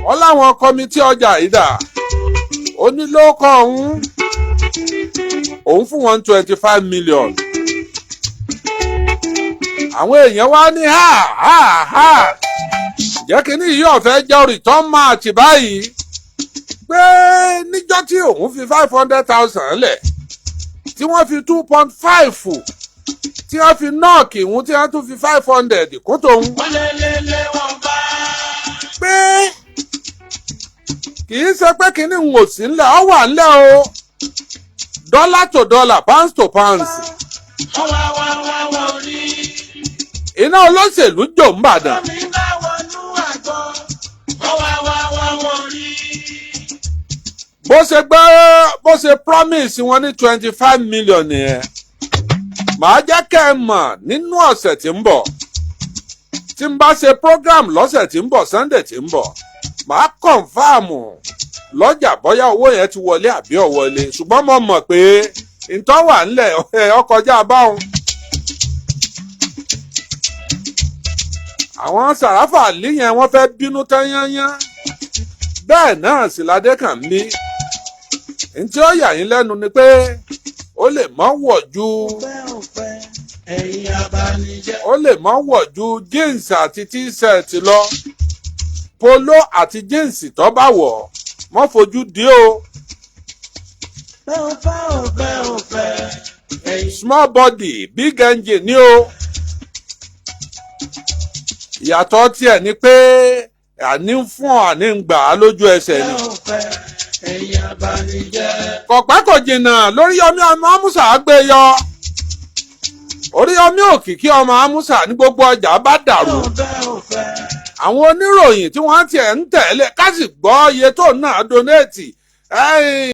Wọ́n láwọn committee ọjà ìdá, ó ní lóko ọ̀hún òun fún wọn 25 million. Àwọn èèyàn wá ní ha ha ha, jẹ́ kí ní yìí ọ̀fẹ́ jẹ́ return match báyìí pé níjọ́ tí òun fi 500,000 lẹ̀, tí wọ́n fi 2.5, tí wọ́n fi nọ́ọ̀kì òun, tí wọ́n tún fi 500 kó tóun. Wọ́n lé lé lé wọn bá. Pé kì í ṣe pé kínní ń ò sí ńlẹ̀, ọ wà ńlẹ̀ o, dollar to dollar, pounds to pounds. Wọ́n wá wá wá wọ́n rí. Iná olóṣèlú jò ń bàdàn. Omi bá wọnú àgbọn. Wọ́n wá wá wá wọ́n rí. Bó ṣe gbọ́, bó ṣe promise wọn ní 25 million nìyẹn. Màá jẹ́ kẹ́ ẹ mọ̀ nínú ọ̀sẹ̀ tí ń bọ̀, tí n bá ṣe program lọ́sẹ̀ tí ń bọ̀, Sunday tí ń bọ̀, màá confirm lọ́jà bóyá owó yẹn ti wọlé àbí ò wọlé. Ṣùgbọ́n mo mọ̀ pé ntọ́ wà ńlẹ̀ ọkọjá báwọn. Àwọn Sàràfà Àlì yẹn wọ́n fẹ́ bínú tán yányán, bẹ́ẹ̀ náà sì ládé kàn mí. Ntí ó yà yín lẹ́nu ni pé ó lè mọ́ wọ̀ ju Ẹ̀yin abanijẹ́. ó lè mọ́ wọ̀ ju jeans àti t-shirt lọ, polo àti jeans tó bá wọ̀. Mọ́ fojú di o. Bẹ́ẹ̀ ò fẹ́ ò bẹ́ẹ̀ ò fẹ́. Small body, big engine ni o. Ìyàtọ̀ tiẹ̀ ni pé àní ń fún ọ, àní ń gbà á lójú ẹsẹ̀ ni. Bẹ́ẹ̀ ò fẹ́ ẹ̀yin abanijẹ́. Kọ̀pẹ́ kò jìnnà lóríyọmí ọmọ Amusa gbé yọ. Oríyọmí òkìkí ọmọ Amusa ní gbogbo ọjà bá dàrú. Bẹ́ẹ̀ ò fẹ́. Àwọn oníròyìn tí wọ́n tiẹ̀ ń tẹ̀lé ká sì gbọ́ iye tó náà donate.